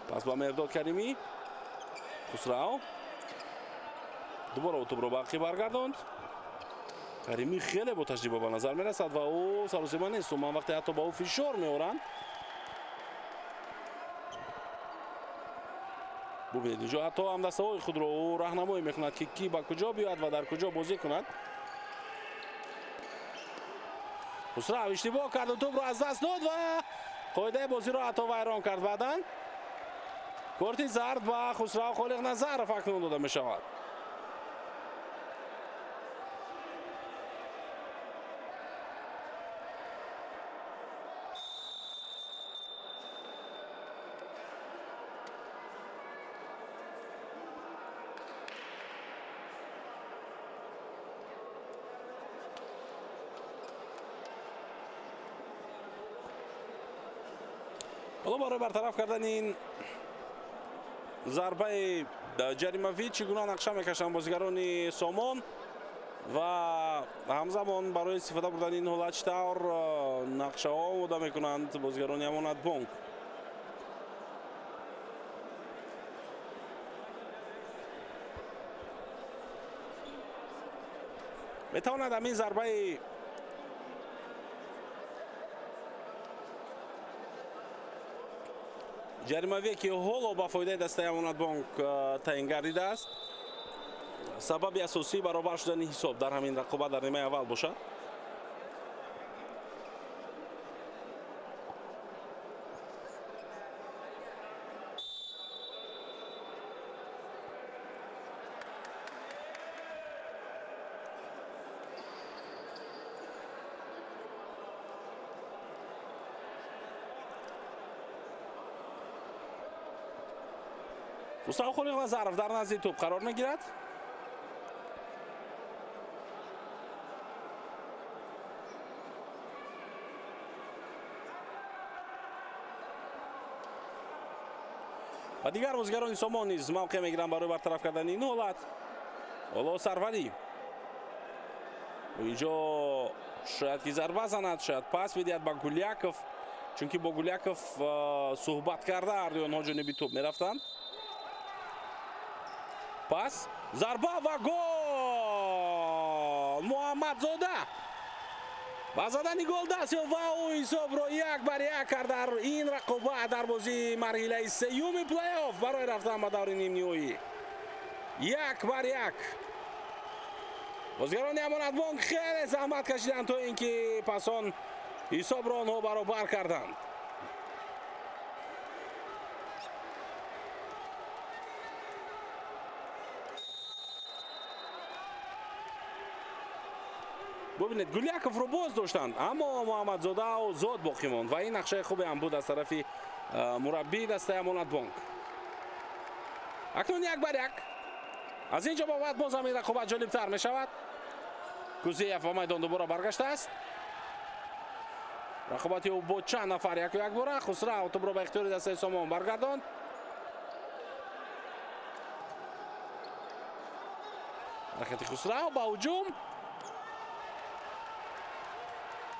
пас ба Меҳрдод Каримӣ. Хусрав дубора тӯбро ба ақиб баргардонд. Каримӣ хеле бо таҷриба ба назар мерасад ва ӯ саросима нест. Ман вақте ҳатто ба ӯ фишор меоранд. Бубинед, инҷо ҳатто ҳамдастаҳои худро ӯ раҳнамоӣ мекунад, ки кӣ ба куҷо биёяд ва дар куҷо бозӣ кунад. Хусрав иштибоҳ кард ва тӯбро аз даст дод ва қоидаи бозиро ҳатто вайрон кард. Баъдан корти зард ба Хусрав Холиқназаров акнун дода мешавад. Ҳоло барои бартараф кардани ин зарбаи ҷаримавӣ чӣ гуна нақша мекашанд бозигарони Сомон ва ҳамзамон барои истифода бурдани ин ҳолат чӣ тавр нақшаҳо омода мекунанд бозигарони Амонатбонк. Метавонад ҳамин зарбаи ҷаримавие, ки ҳоло ба фоидаи дастаи Амонатбонк таъин гардидааст, сабаби асосии баробар шудани ҳисоб дар ҳамин рақобат дар нимаи аввал бошад. Хусрав Холиқназаров дар назди тӯб қарор мегирад. Ва дигар бозигарони Сомон низ мавқеъ мегиранд барои бартараф кардани ин ҳолат. Ҳоло Сарварӣ инҷо шояд ки зарба занад, шояд пас бидиҳад ба Гуляков, чунки бо Гуляков суҳбат карда ҳардуи онҳо ҷониби тӯб мерафтанд. Пас, зарба ва гол! Муҳаммадзода ба задани гол даст ёфт ва ӯ ҳисобро 1-1 кард дар ин рақобат дар бозии марҳилаи сеюми плей-офф барои рафтан ба даври нимниҳоӣ. 1-1. Бозигарони Амонатбонк хеле заҳмат кашиданд то ин ки пас он ҳисобро онҳо баробар карданд. Бубинед, Гуляковро боз доштанд, аммо Муҳаммадзода озод боқӣ монд ва ин нақшаи хубе ҳам буд аз тарафи мураббии дастаи Амонатбонк. Акнун 1-1. Аз ин ҷо ба баъд боз ҳам ин рақобат ҷолибтар мешавад. Кузеев ба майдон дубора баргаштааст. Рақобати ӯ бо чанд нафар яку якбора. Хусрав тӯбро ба ихтиёри дастаи Сомон баргардонд. Ҳаракати Хусрав ба ҳуҷум.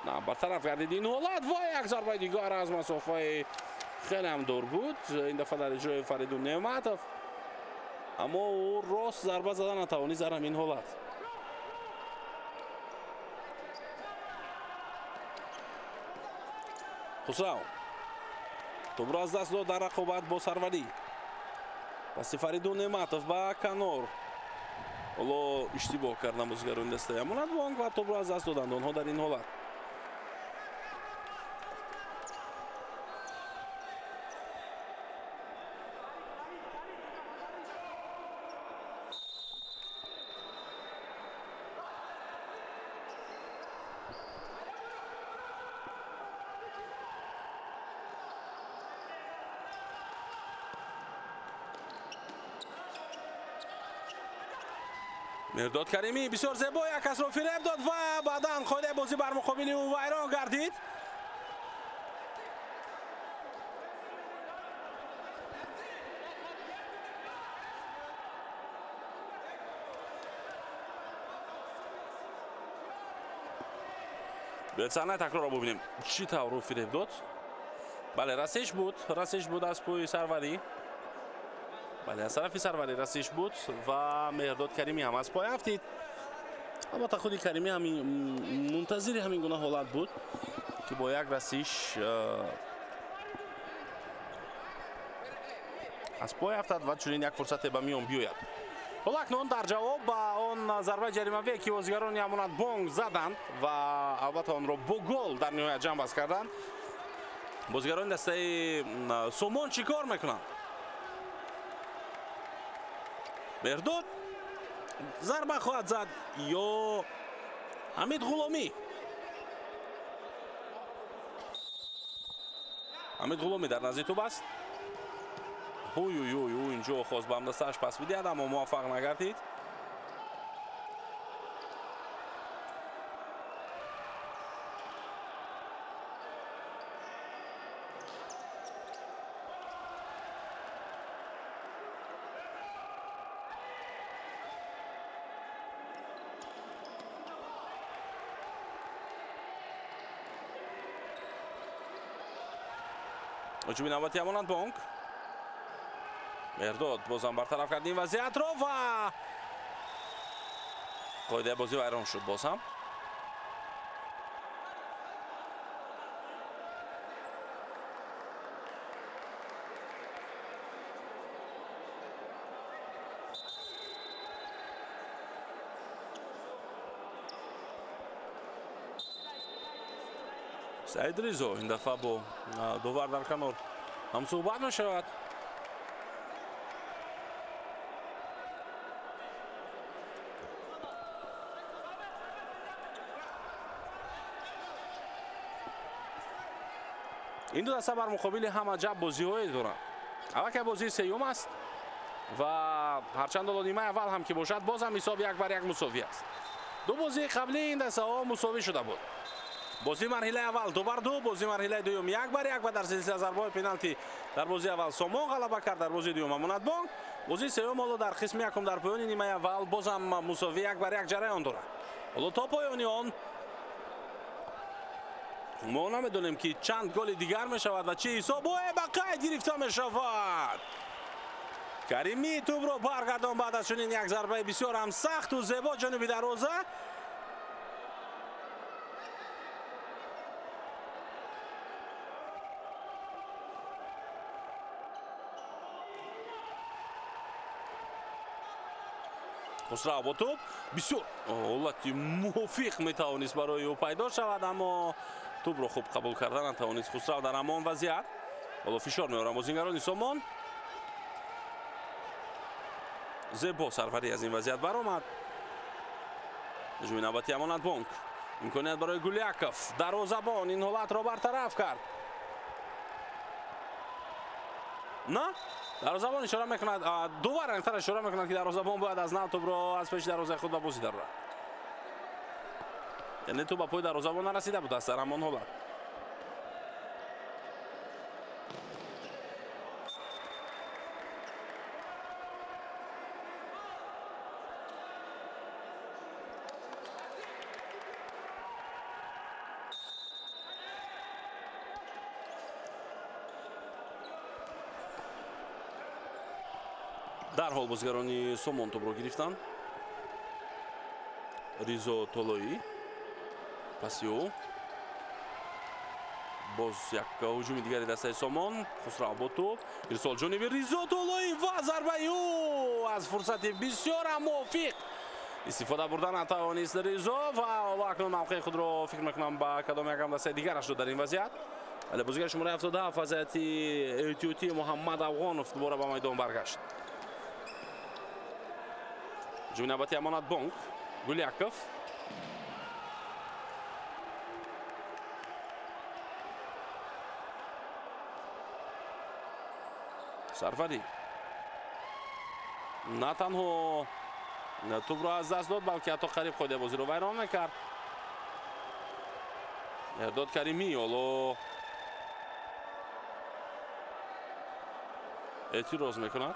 На, бартараф гардид ин ҳолат ва як зарбаи дигар аз масофаи хеле ҳам дур буд. Ин дафъа дар иҷрои Фаридун Неъматов, аммо ӯ рост зарба зада натавонист дар ҳамин ҳолат. Хусрав тӯбро аз даст дод дар рақобат бо Сарварӣ. Паси Фаридун Неъматов ба канор. Ҳоло иштибоҳ карданд бозигарони дастаи Амонатбонк ва тӯбро аз даст доданд онҳо дар ин ҳолат. Меҳрдод Каримӣ бисёр зебо як касро фиреб дод ва баъдан қоидаи бозӣ бар муқобили ӯ вайрон гардид. Биёед саҳнаи такрорро бубинем, чӣ тавр ӯ фиреб дод. Бале, расиш буд, расиш буд аз пӯи Сарварӣ. Бале, аз тарафи Сарварӣ расиш буд ва Меҳрдод Каримӣ ҳам аз пой афтид. Албатта худи Каримӣ ҳам мунтазири ҳамин гуна ҳолат буд, ки бо як расиш аз пой афтад ва чунин як фурсате ба миён биёяд. Ҳоло акнун дар ҷавоб ба он зарбаи ҷаримавие, ки бозигарони Амонатбонк заданд ва албатта онро бо гол дар ниҳоят ҷамъбаст карданд, бозигарони дастаи Сомон чӣ кор мекунанд? Меҳрдод зарба хоҳад зад ё Ҳамид Ғуломӣ? Ҳамид Ғуломӣ дар назди тӯб аст. Ҳуй ҳуй ҳуй, ӯ инҷо хост ба ҳамдастааш пас бидиҳад, аммо муваффақ нагардид. Ҳуҷуми навбати Амонатбонк. Меҳрдод бозам бартараф кард ин вазъиятро ва қоидаи бозӣ вайрон шуд боз ҳам. Саид Ризо ин дафъа бо довар дар канор ҳамсӯҳбат мешавад. Ин ду даста бар муқобили ҳам аҷаб бозиҳое доранд. Аллакай бозии сеюм аст ва ҳарчанд ҳоло нимаи аввал ҳам ки бошад, боз ҳам ҳисоб 1-1 мусовӣ аст. Ду бозии қаблии ин дастаҳо мусовӣ шуда буд. Бозии марҳилаи аввал 2-2, бозии марҳилаи дуюм 1-1 ва дар силсила зарбаҳои пеналти дар бозии аввал Сомон ғалаба кард, дар бозии дуюм Амонатбонк. Бозии сеюм ҳоло дар қисми якум дар поёни нимаи аввал боз ҳам мусовӣ 1-1 ҷараён дорад. Ҳоло то поёни он мо намедонем ки чанд голи дигар мешавад ва чӣ ҳисобое ба қайд гирифта мешавад. Каримӣ тӯбро баргардон баъд аз чунин як зарбаи бисёр ҳам сахту зебо ҷониби дарвоза. Хусрав бо тӯб бисёр ҳолати мувофиқ метавонист барои ӯ пайдо шавад, аммо тӯбро хуб қабул карда натавонист Хусрав дар ҳамон вазъият. Ҳоло фишор меоранд бозингарони Сомон. Зебо сарварӣ аз ин вазъият баромад. Ҳуҷуми навбати Амонатбонк. Имконият барои Гуляков. Дарвозабон ин ҳолатро бартараф кард. На? Дарвозабон ишора мекунад, дувар ангтар ишора мекунад, ки дарвозабон бояд аз нав тӯбро аз пеши дарвозаи худ ба бозӣ дарорад. Яъне тӯб ба пои дарвозабон нарасида буд аст дар ҳамон ҳолат. Дарҳол бозигарони Сомон тӯбро гирифтанд. Ризо Толоӣ паси ӯ. Боз як ҳуҷуми дигари дастаи Сомон. Хусрав бо тӯб. Ирсол ҷониби Ризо Толоӣ ва зарбаи ӯ аз фурсати бисёр ҳам мувофиқ истифода бурда натавонист Ризо ва ҳоло акнун мавқеи худро фикр мекунам ба кадом якам дастаи дигараш дод дар ин вазъият. Вале бозигари шумораи 77 вазъияти эҳтиётии Муҳаммад Афғонов дубора ба майдон баргашт. Ҳуҷуми навбати Амонатбонк. Гуляков. Сарварӣ на танҳо тӯбро аз даст дод, балки ҳатто қариб қоидаи бозиро вайрон мекард. Меҳрдод Каримӣ ҳоло эътироз мекунад.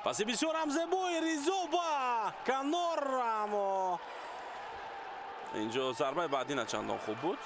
Паси бисёр ҳам зебои Ризо ба канор, аммо инҷо зарбаи баъдӣ на чандон хуб буд.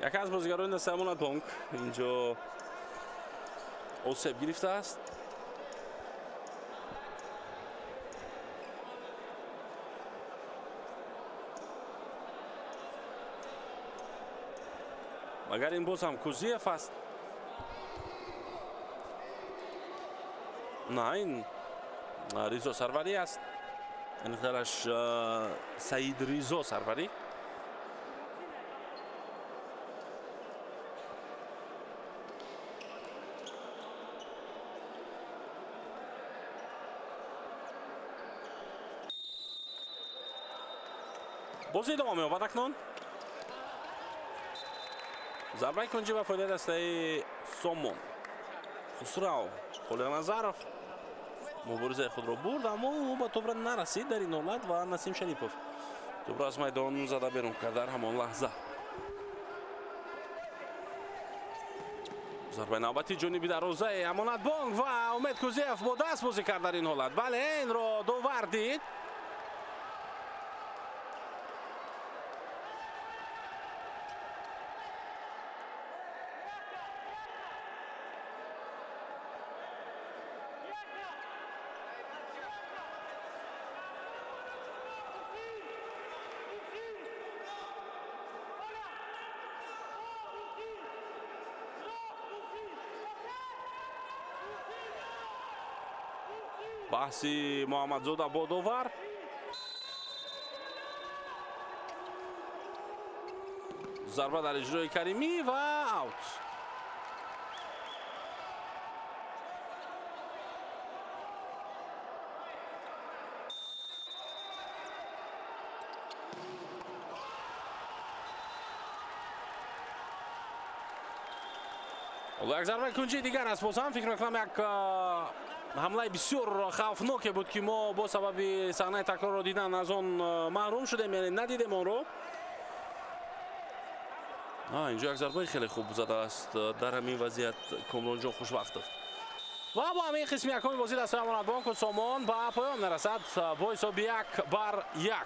Яке аз бозигарони дастаи Амонатбонк инҷо осеб гирифтааст. Магар ин боз ҳам Кузиев аст? На, ин Ризо Сарварӣ аст. Аниқтараш Саид Ризо Сарварӣ. Бозӣ идома меёбад акнун. Зарбаи кунҷӣ ба фоидаи дастаи Сомон. Хусрав Холиқназаров муборизаи худро бурд, аммо ӯ ба тӯбра нарасид дар ин ҳолат ва Насим Шарипов тӯбро аз майдон зада берун кард дар ҳамон лаҳза. Зарбаи навбати ҷониби дарвозаи Амонатбонк ва Умед Кузиев бо даст бозӣ кард дар ин ҳолат. Бале, инро довар дид. Баҳси Муҳаммадзода бо довар. Зарба дар иҷрои Каримӣ ва аут. Ҳоло як зарбаи кунҷии дигар аст. Боз ҳам фикр мекунам як ҳамлаи бисёр хавфноке буд, ки мо бо сабаби саҳнаи такрорро дидан аз он маҳрум шудем, яъне надидем онро. Инҷо як зарбаи хеле хуб задааст дар ҳамин вазъият Комронҷон Хушвақтов. Ва бо ҳамин қисми якуми бозӣ дастаи Амонатбонку Сомон ба поён мерасад бо ҳисоби 1-1.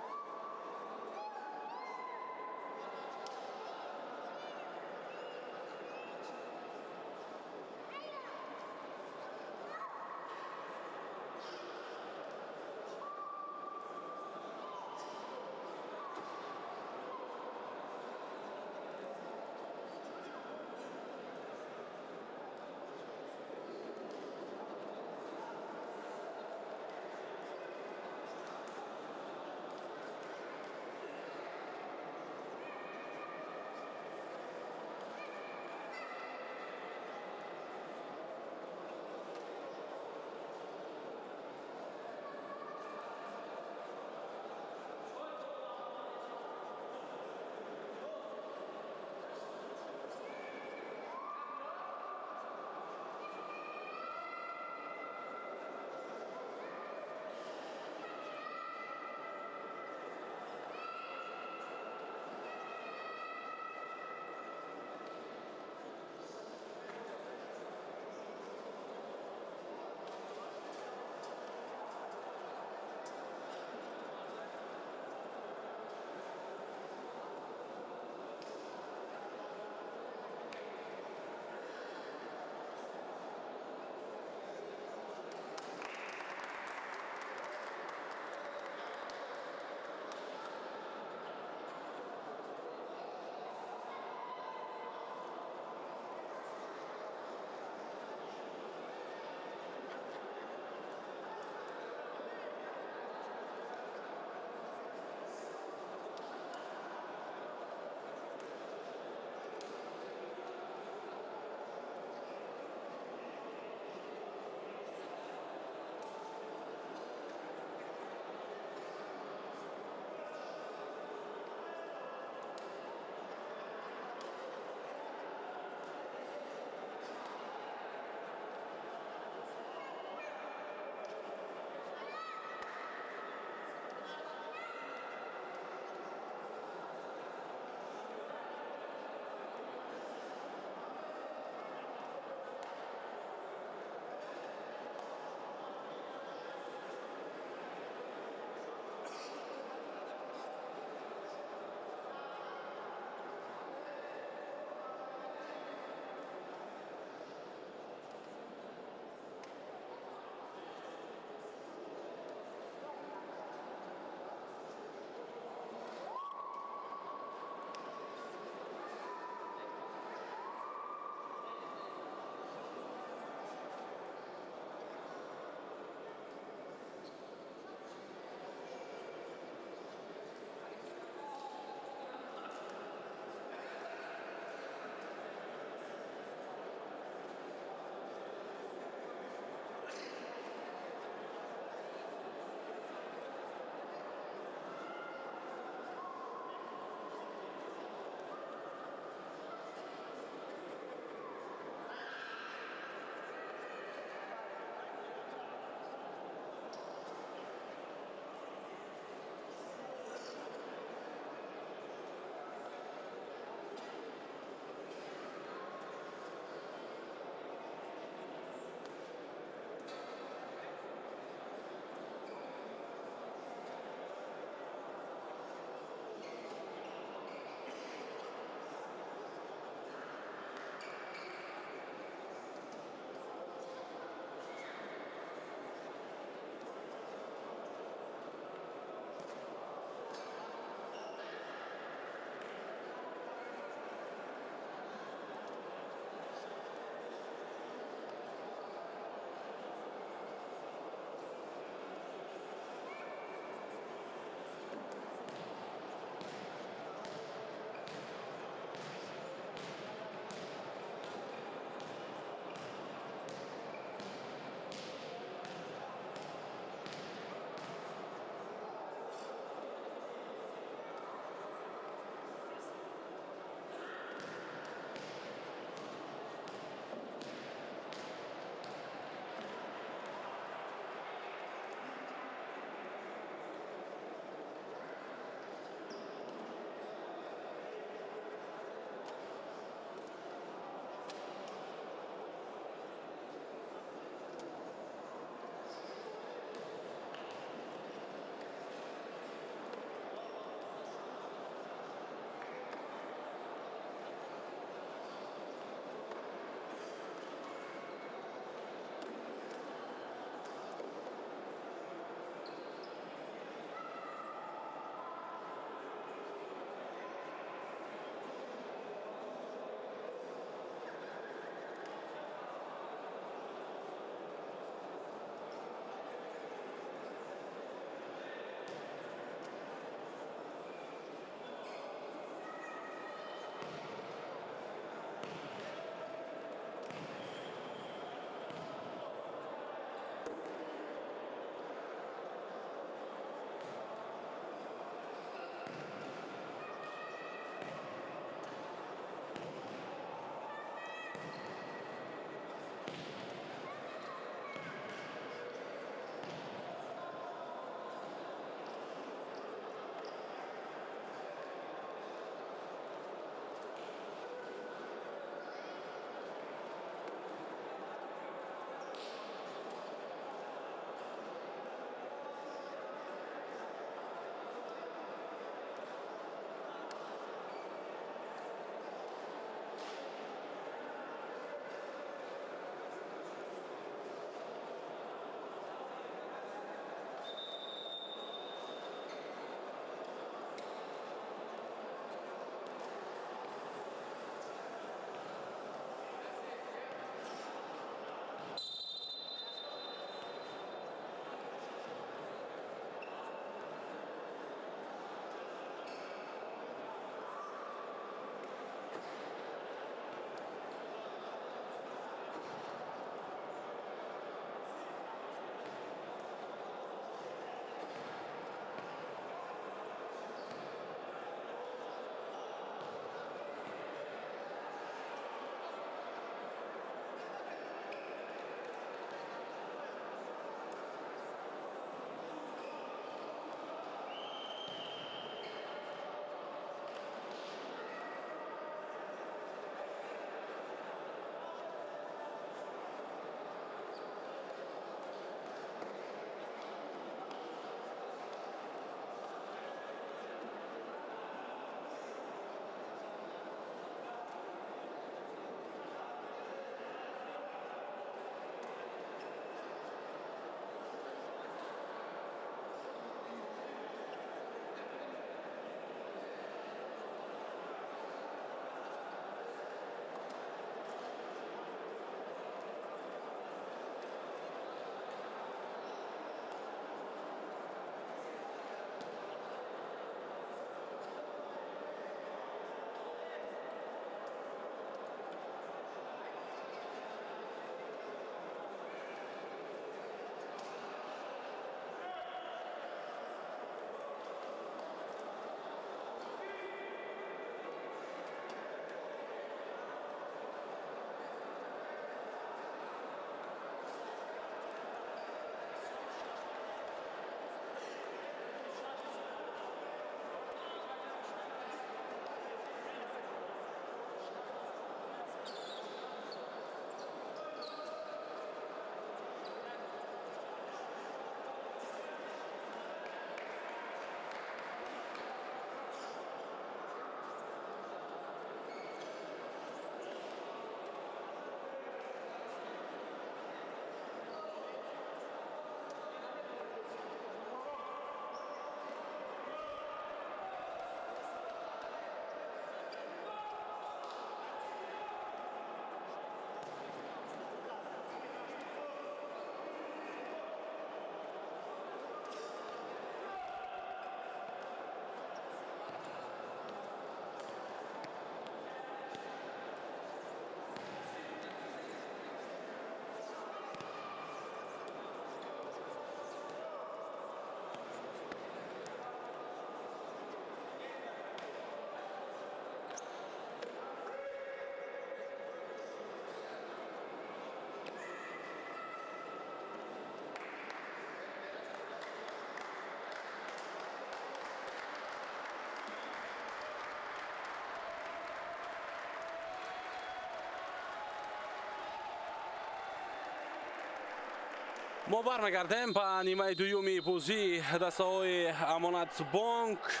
Мо бармегардем ба нимаи дуюми бозии дастаҳои Амонатбонк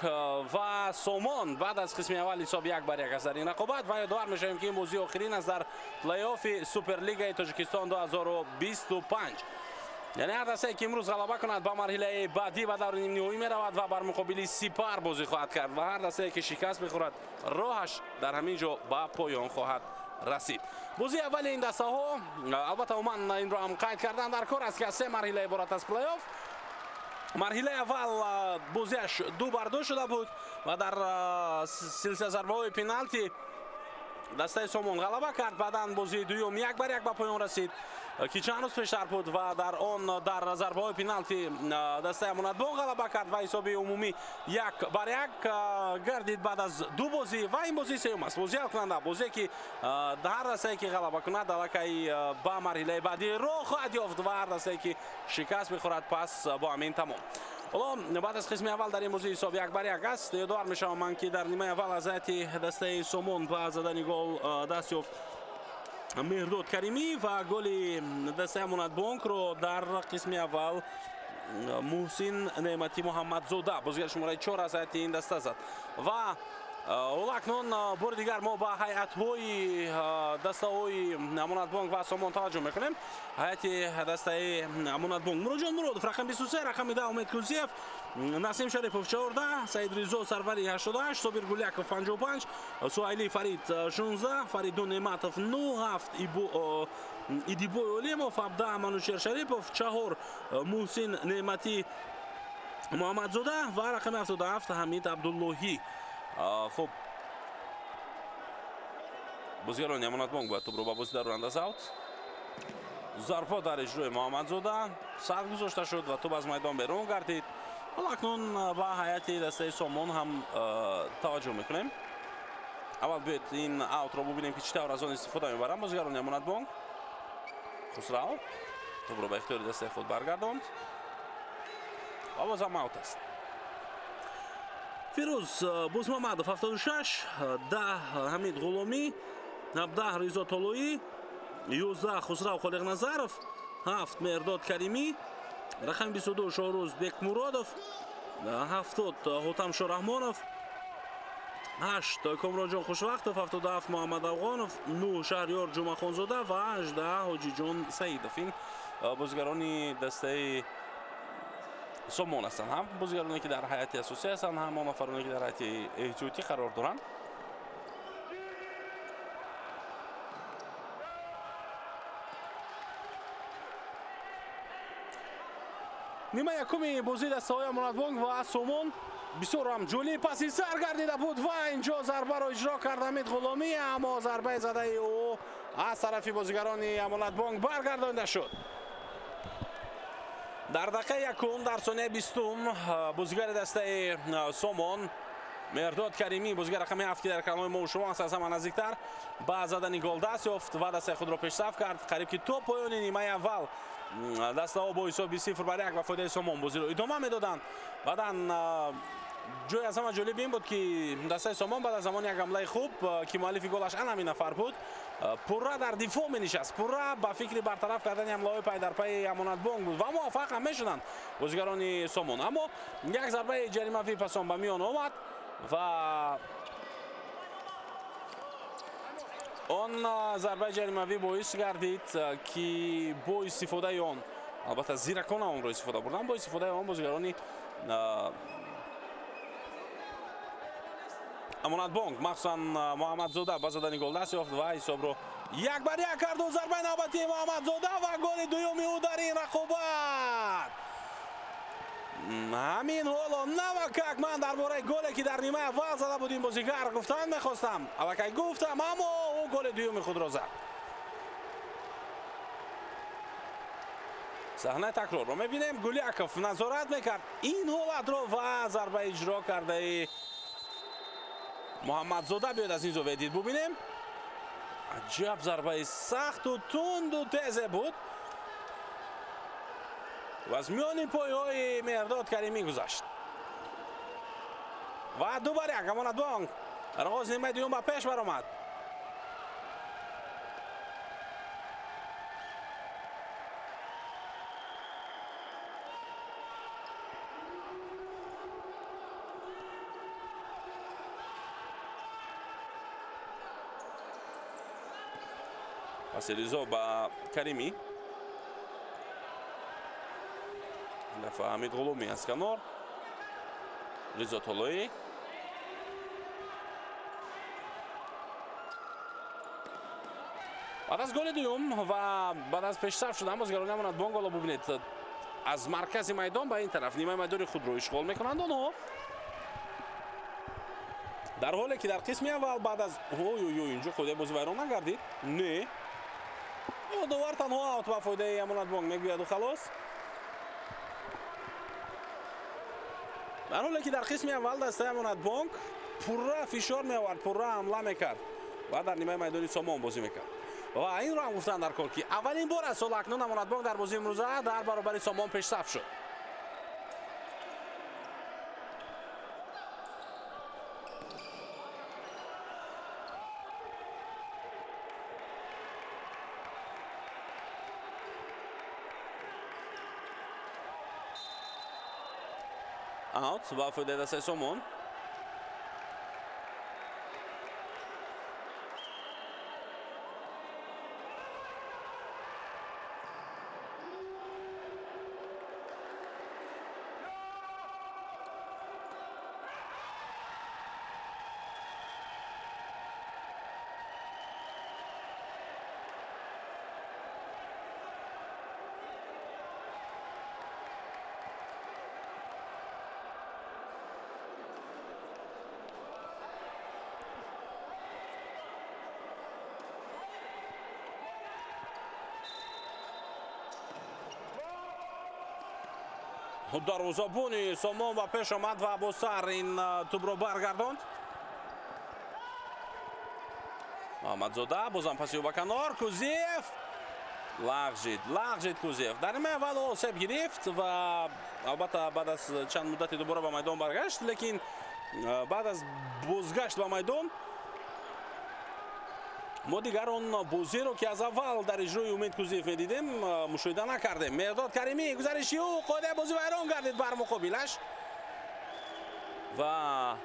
ва Сомон. Баъд аз қисми аввал ҳисоб 1-1 аст дар ин рақобат ва ёдовар мешавем, ки ин бозии охирин аст дар плей-оффи Суперлигаи Тоҷикистон 2025. Яъне ҳар дастае, ки имрӯз ғалаба кунад, ба марҳилаи баъдӣ ба даври нимниҳоӣ меравад ва бар муқобили Сипар бозӣ хоҳад кард ва ҳар дастае, ки шикаст мехӯрад, роҳаш дар ҳамин ҷо ба поён хоҳад расид. Бозии аввали ин дастаҳо, албатта умуман инро ҳам қайд кардан дар кор аст, ки аз се марҳила иборат аст плей-офф. Марҳилаи аввал бозиаш 2-2 шуда буд ва дар силсила зарбаҳои пеналти дастаи Сомон ғалаба кард. Баъдан бозии дуюм 1-1 ба поён расид, ки чанд рӯз пештар буд ва дар он дар зарбаҳои пеналти дастаи Амонатбонк ғалаба кард ва ҳисоби умумӣ 1-1 гардид баъд аз ду бозӣ ва ин бозии сеюм аст. Бозии ҳалкунанда, бозие, ки ҳар дастае, ки ғалаба кунад, аллакай ба марҳилаи баъдӣ роҳ хоҳад ёфт ва ҳар дастае, ки шикаст мехӯрад, пас бо ҳамин тамом. Ҳоло баъд аз қисми аввал дар ин бозӣ ҳисоб 1-1 аст. Ёдовар мешавам ман, ки дар нимаи аввал аз ҳайати дастаи Сомон ба задани гол даст ёфт Меҳрдод Каримӣ ва голи дастаи Амонатбонкро дар қисми аввал Муҳсин Неъматӣ Муҳаммадзода, бозигари шумораи 4 аз ҳайати ин даста, зад. Ва ҳоло акнун бори дигар мо ба ҳайатҳои дастаҳои Амонатбонк ва Сомон таваҷҷӯҳ мекунем. Ҳайати дастаи Амонатбонк: Муроҷон Муродов рақами 23, рақами 10 Умед Кузиев, Насим Шарипов 14, Саид Ризо Сарвари 88, Собир Гуляков 55, Суайли Фарид 16, Фаридун Неъматов 9, 7 Идибой Олимов, 17 Манучер Шарипов, 4 Муҳсин Неъматӣ Муҳаммадзода ва рақами 77 Ҳамид Абдуллоҳӣ. Хуб, бозигарони Амонатбонк бояд тӯбро ба бозӣ дароранд аз аут. Зарба дар иҷрои Муҳаммадзода сар гузошта шуд ва тӯб аз майдон берун гардид. Ҳоло акнун ба ҳайати дастаи Сомон ҳам таваҷҷӯҳ мекунем. Аввал биёед ин аутро бубинем, ки чӣ тавр аз он истифода мебаранд бозигарони Амонатбонк. Хусрав тӯбро ба ихтиёри дастаи худ баргардонд ва бозам аут аст. Фирӯз Бузмамадов 76, 10 Ҳамид Ғуломӣ, 17 Ризо Толоӣ, 11 Хусрав Холиқназаров, 7 Меҳрдод Каримӣ, рақами 22 Шоҳрӯз Бекмуродов, 70 Ҳотамшо Раҳмонов, 8 Комронҷон Хушвақтов, 77 Муҳаммад Афғонов, 9 Шаҳриёр Ҷумъахонзода ва 18 Ҳоҷиҷон Саидов. Ин бозигарони дастаи Сомон ҳастанд, ҳам бозигароне, ки дар ҳайати асосӣ ҳастанд, ҳам он нафароне, ки дар ҳайати эҳтиётӣ қарор доранд. Нимаи якуми бозии дастаҳои Амонатбонк ва Сомон бисёр ҳам ҷолиб паси сар гардида буд ва инҷо зарбаро иҷро кард Ҳамид Ғуломӣ, аммо зарбаи задаи ӯ аз тарафи бозигарони Амонатбонк баргардонида шуд. Дар дақиқаи якум, дар сонияи 20, бозигари дастаи Сомон Меҳрдод Каримӣ, бозигар рақами 7, ки дар экранҳои мо шумо аст, аз ҳама наздиктар ба задани гол даст ёфт ва дастаи худро пешсаф кард. Қариб ки то поёни нимаи аввал дастаҳо бо ҳисоби 0-1 ба фоидаи Сомон бозиро идома медоданд. Баъдан ҷои аз ҳама ҷолиб ин буд, ки дастаи Сомон баъд аз замони як ҳамлаи хуб, ки муаллифи голаш ан ҳамин нафар буд, пурра дар дифоъ менишаст, пурра ба фикри бартараф кардани ҳамлаҳои пайдарпайи Амонатбонк буд ва муваффақ ҳам мешуданд бозигарони Сомон. Аммо як зарбаи ҷаримавӣ пасон ба миён омад ва он зарбаи ҷаримавӣ боис гардид, ки бо истифодаи он, албатта зиракона онро истифода бурданд, бо истифодаи он бозигарони Амонатбонк, махсусан Муҳаммадзода, ба задани гол даст ёфт ва ҳисобро 1-1 карду. Зарбаи навбатии Муҳаммадзода ва голи дуюми ӯ дар ин рақобат. Ҳамин ҳоло навакак ман дар бораи голе, ки дар нимаи аввал зада буд ин бозигар, гуфтан мехостам, аллакай гуфтам, аммо ӯ голи дуюми худро зад. Саҳнаи такрорро мебинем. Гуляков назорат мекард ин ҳолатро ва зарба иҷро кардаи Муҳаммадзода. Биёед аз ин зовия дид бубинем. Аҷаб зарбаи сахту тунду тезе буд ва аз миёни пойҳои Меҳрдод Каримӣ гузашт ва 2-1 Амонатбонк дар оғози нимаи дуюм ба пеш баромад. Паси Ризо ба Каримӣ. Дафъа Ҳамид Ғуломӣ аз канор. Ризо Толоӣ. Баъд аз голи дуюм ва баъд аз пешсаф шудан бозигарони Амонатбонк ҳоло бубинед аз маркази майдон ба ин тараф нимаи майдони худро ишғол мекунанд онҳо. Дар ҳоле ки дар қисми аввал баъд аз ой-ой-ой инҷо қоидаи бозӣ вайрон нагардид. Не. Довар танҳо аут ба фоидаи Амонатбонк мегӯяду халос. Дар ҳоле ки дар қисми аввал дастаи Амонатбонк пурра фишор меовард, пурра ҳамла мекард ва дар нимаи майдони Сомон бозӣ мекард. Ва инро ҳам гуфтанд дар кор ки аввалин бор аз соли акнун Амонатбонк дар бозии имрӯза дар баробари Сомон пешсаф шуд. Аут ба фоидаи дастаи Сомон. Дарвозабони Сомон ба пеш омад ва бо сар ин тӯбро баргардонд. Муҳаммадзода бозам паси ӯ ба канор. Кузиев лағжид Кузиев. Дар нимаи аввал осеб гирифт ва албатта баъд аз чанд муддати дубора ба майдон баргашт, лекин баъд аз бозгашт ба майдон мо дигар он бозиро ки аз аввал дар иҷрои Умед Кузиев медидем мушоҳида накардем. Меҳрдод Каримӣ гузариши ӯ қоидаи бозӣ вайрон гардид бар муқобилаш ва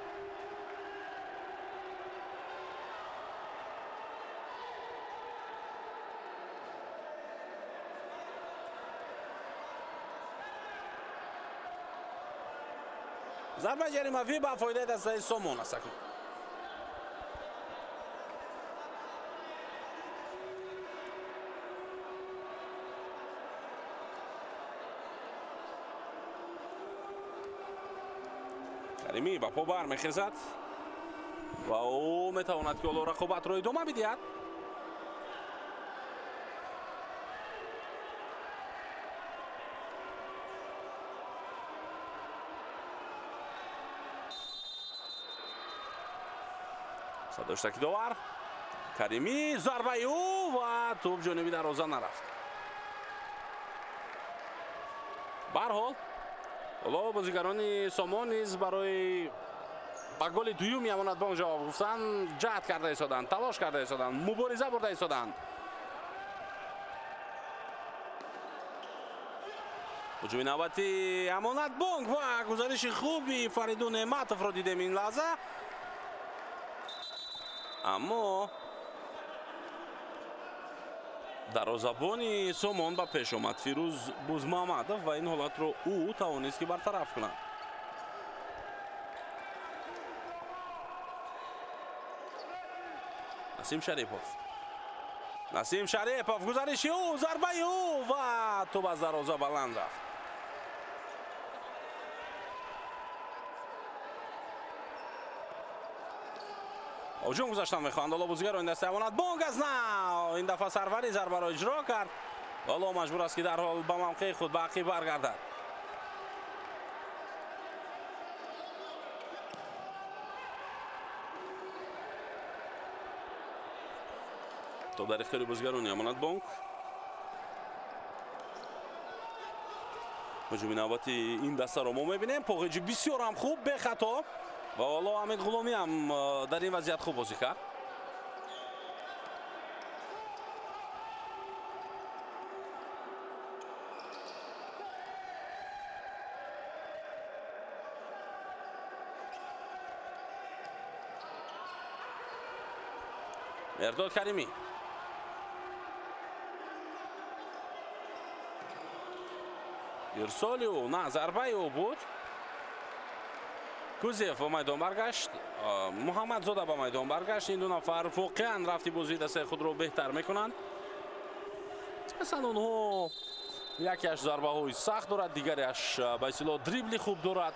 зарбаи ҷаримавӣ ба фоидаи дастаи Сомон аст акнун. Каримӣ ба по бармехезад ва ӯ метавонад ки ҳоло рақобатро идома бидиҳад. Садоштаки довар. Каримӣ зарбаи ӯ ва тӯб ҷониби дарвоза нарафт. Барҳол ҳоло бозигарони Сомон низ барои ба голи дуюми Амонатбонк ҷавоб гуфтан ҷаҳд карда истоданд, талош карда истоданд, мубориза бурда истоданд. Ҳуҷуми навбати Амонатбонк ва гузариши хуби Фаридун Неъматовро дидем ин лаҳза. Аммо дарвозабони Сомон ба пеш омад Фирӯз Бузмуҳаммадов ва ин ҳолатро ӯ тавонист ки бартараф кунад. Насим Шарипов. Насим Шарипов гузариши ӯ, зарбаи ӯ ва тӯб аз дарвоза баланд рафт. Ҳуҷум гузаштан мехоҳанд ҳоло бозигарони дастаи Амонатбонк аз нав ин дафъа Сарварӣ зарбаро иҷро кард. Ҳоло маҷбур аст ки дарҳол ба мавқеи худ ба ақиб баргардад. Тӯб дар ихтиёри бозигарони Амонатбонк. Ҳуҷуми навбати ин дастаро мо мебинем. Поғиҷи бисёр ҳам хуб, бехато. Ва ҳоло Ҳамид Ғуломӣ ҳам дар ин вазъият хуб бозӣ кард. Меҳрдод Каримӣ. Ирсоли ӯ, на, зарбаи ӯ буд. Кузиев ба майдон баргашт, Муҳаммадзода ба майдон баргашт. Ин ду нафар воқеан рафти бозии дастаи худро беҳтар мекунанд. Аслан онҳо якеаш зарбаҳои сахт дорад, дигареаш ба истилоҳ дрибли хуб дорад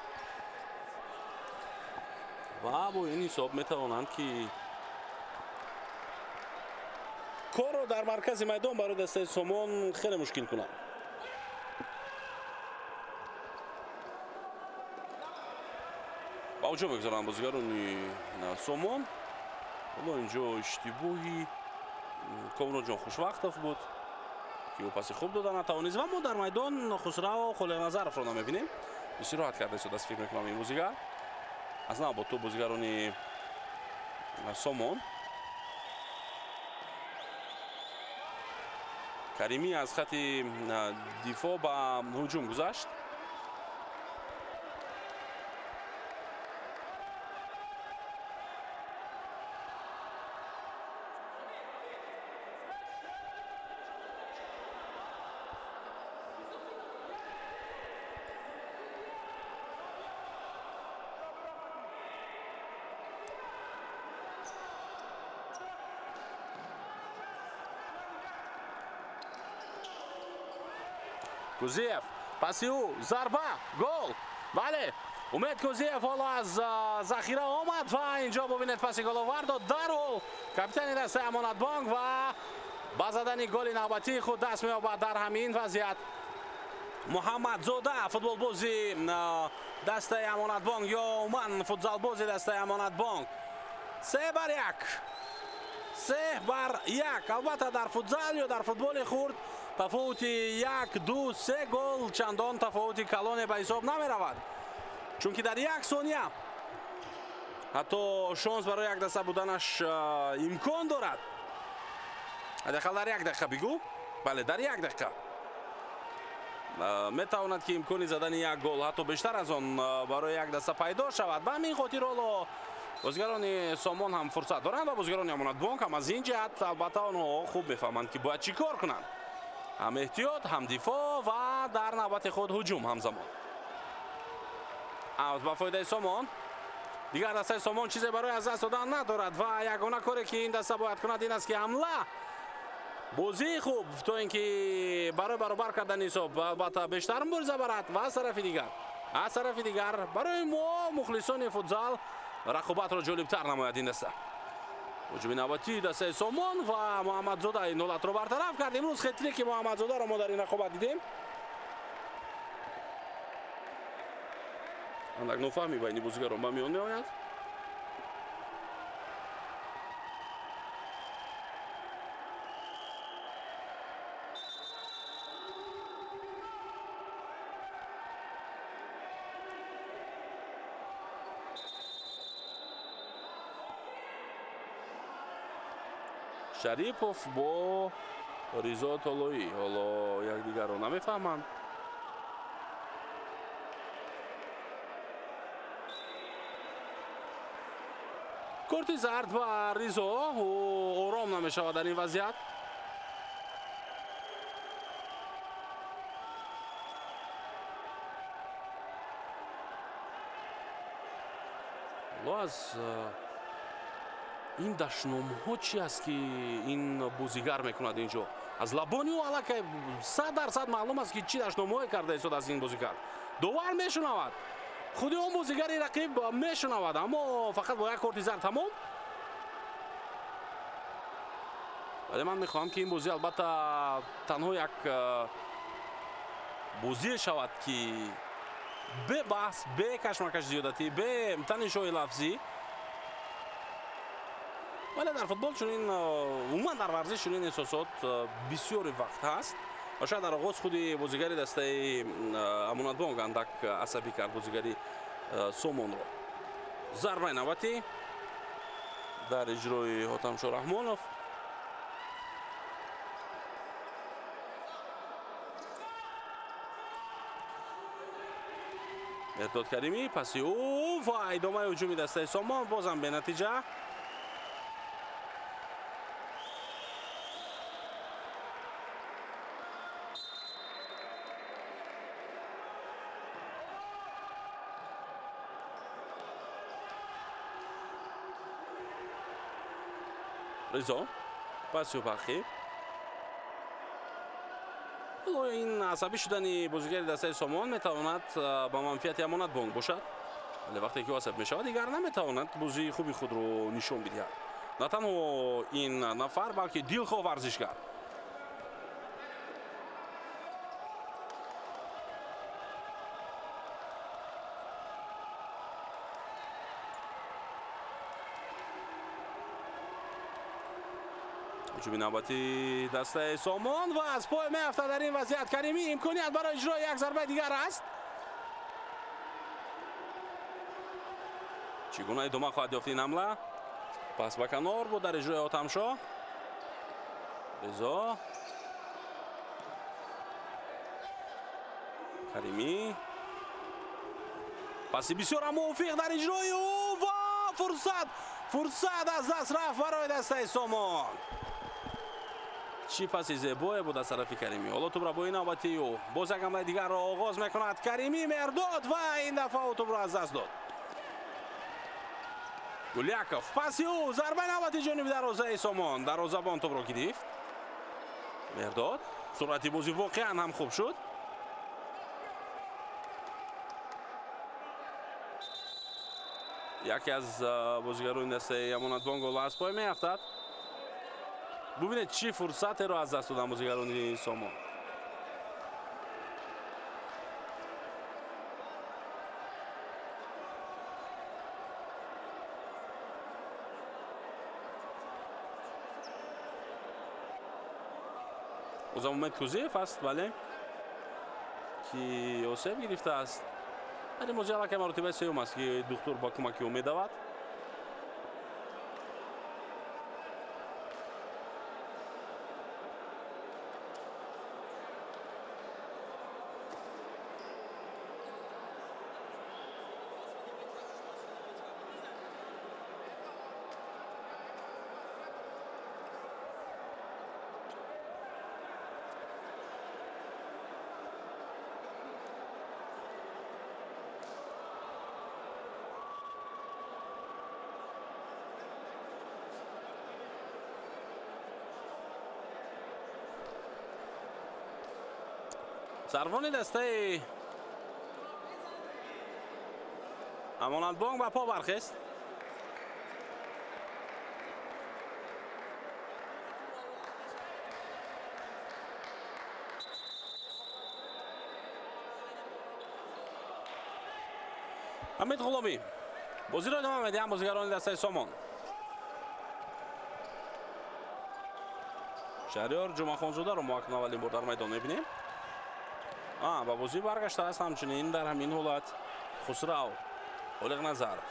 ва бо ин ҳисоб метавонанд, ки корро дар маркази майдон барои дастаи Сомон хеле мушкил кунанд. Ба ҳуҷум мегузаранд бозигарони Сомон. Ҳоло инҷо иштибоҳи Комронҷон Хушвақтов буд, ки ӯ паси хуб дода натавонист ва мо дар майдон Хусрао Холиқназаровро намебинем. Истироҳат карда истодааст, фикр мекунам, ин бозигар. Аз нав бо тӯб бозигарони Сомон. Каримӣ аз хати дифоъ ба ҳуҷум гузашт. Кузиев, паси ӯ, зарба, гол! Бале, Умед Кузиев ҳоло аз захира омад ва инҷо бубинед, паси головар дод дарҳол капитани дастаи Амонатбонк ва ба задани голи навбатии худ даст меёбад. Дар ҳамин вазъият Муҳаммадзода, футболбози дастаи Амонатбонк ё умуман футзалбози дастаи Амонатбонк, 3-1. 3-1. Албатта, дар футзал ё дар футболи хурд тафовути 1, 2, 3 гол чандон тафовути калоне ба ҳисоб намеравад, чунки дар як сония ҳатто шонс барои як даста буданаш имкон дорад. Ҳадди дар як дақиқа бигӯ, бале, дар як дақиқа метавонад, ки имкони задани як гол, ҳатто бештар аз он, барои як даста пайдо шавад. Ба ҳамин хотир ҳоло бозигарони Сомон ҳам фурсат доранд ва бозигарони Амонатбонк ҳам. Аз ин ҷиҳат, албатта, онҳо хуб мефаҳманд, ки бояд чӣ кор кунанд: ҳам эҳтиёт, ҳам дифоъ ва дар навбати худ ҳуҷум ҳамзамон. Аут ба фоидаи Сомон. Дигар дастаи Сомон чизе барои аз даст додан надорад ва ягона коре, ки ин даста бояд кунад, ин аст, ки ҳамла, бозии хуб, то ин ки барои баробар кардани ҳисоб, албатта, бештар мубориза барад ва аз тарафи дигар барои мо, мухлисони футзал, рақобатро ҷолибтар намояд ин даста. Ҳуҷуми навбатии дастаи Сомон ва Муҳаммадзода ин ҳолатро бартараф кард. Имрӯз хетрики Муҳаммадзодаро мо дар ин рақобат дидем. Андак нофаҳмӣ байни бозигарон ба миён меояд. Шарипов бо Ризо Толоӣ ҳоло якдигарро намефаҳманд. Корти зард ба Ризо, ӯ ором намешавад дар ин вазъият. Ҳоло аз ин дашномҳо чи аст, ки ин бозигар мекунад инҷо? Аз лабони ӯ аллакай 100% маълум аст, ки чӣ дашномҳое карда истода аз ин бозигар. Довар мешунавад, худи он бозигари рақиб мешунавад, аммо фақат бо як корти зард тамом. Вале ман мехоҳам, ки ин бозӣ, албатта, танҳо як бозие шавад, ки бе баҳс, бе кашмакаши зиёдатӣ, бе танишҳои лафзӣ. Вале дар футбол чунин, умуман дар варзиш чунин эҳсосот бисёри вақт ҳаст ва шояд дар оғоз худи бозигари дастаи Амонатбонк андак асабӣ кард бозигари Сомонро. Зарбаи навбатӣ дар иҷрои Ҳотамшо Раҳмонов. Меҳрдод Каримӣ, паси ӯ ва идомаи ҳуҷуми дастаи Сомон бозам бенатиҷа. Ризо паси бақиб. Ҳоло ин асабӣ шудани бозигари дастаи Сомон метавонад ба манфиати Амонатбонк бошад. Вале вақте ки ӯ асаб мешавад, дигар наметавонад бозии хуби худро нишон бидиҳад. На танҳо ин нафар, балки дилхоҳ варзишгар. ҳуҷуми навбати дастаи Сомон ва аз пой меафтад дар ин вазъият Каримӣ. Имконият барои иҷрои як зарбаи дигар аст. Чӣ гуна идома хоҳад ёфт ин ҳамла? Пас ба канор буд дар иҷрои Отамшоҳ. Ризо, Каримӣ, паси бисёр мувофиқ дар иҷрои ӯ ва фурсат аз даст рафт барои дастаи Сомон. Чӣ паси зебое буд аз тарафи Каримӣ. Ҳоло тӯбро бо ин навбати ӯ боз як ҳамлаи дигарро оғоз мекунад Каримӣ. Мердод ва ин дафъа ӯ тӯбро аз даст дод. Гуляков, паси ӯ, зарбаи навбати ҷониби дарвозаи Сомон. Дарвозабон тӯбро гирифт. Мердод, суръати бозӣ воқеан ҳам хуб шуд. Яке аз бозигарони дастаи Амонатбонк ҳоло аз пой меафтад. Бубинед чӣ фурсатеро аз даст доданд бозигарони Сомон. Бозам Умед Кузиев аст, бале, ки осеб гирифтааст. Дар ин бозӣ аллакай маротибаи сеюм аст, ки духтур ба кӯмаки ӯ медавад. Сарвони дастаи Амонатбонк ба по бархест. Ҳамид Ғуломӣ бозиро идома медиҳанд бозигарони дастаи Сомон. Шаҳриёр Ҷумъахонзодаро мо акнун аввалин бор дар майдон мебинем. Ба бозӣ баргаштааст ҳамчунин дар ҳамин ҳолат Хусрав Олиқназаров.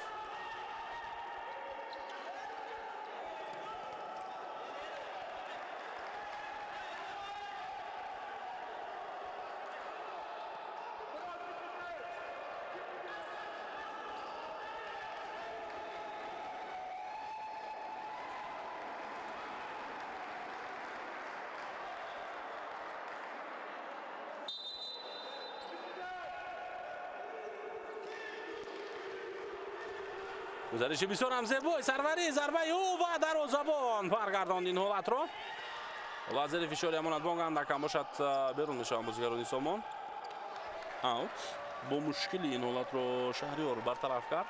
Гузариши бисёр ҳам зебои Сарварӣ, зарбаи ӯ ва дарвозабон баргардонд ин ҳолатро. Ҳоло аз зери фишори Амонатбонк андак кам бошад берун мешаванд бозигарони Сомон. Аут. Бо мушкили ин ҳолатро Шаҳриёр бартараф кард.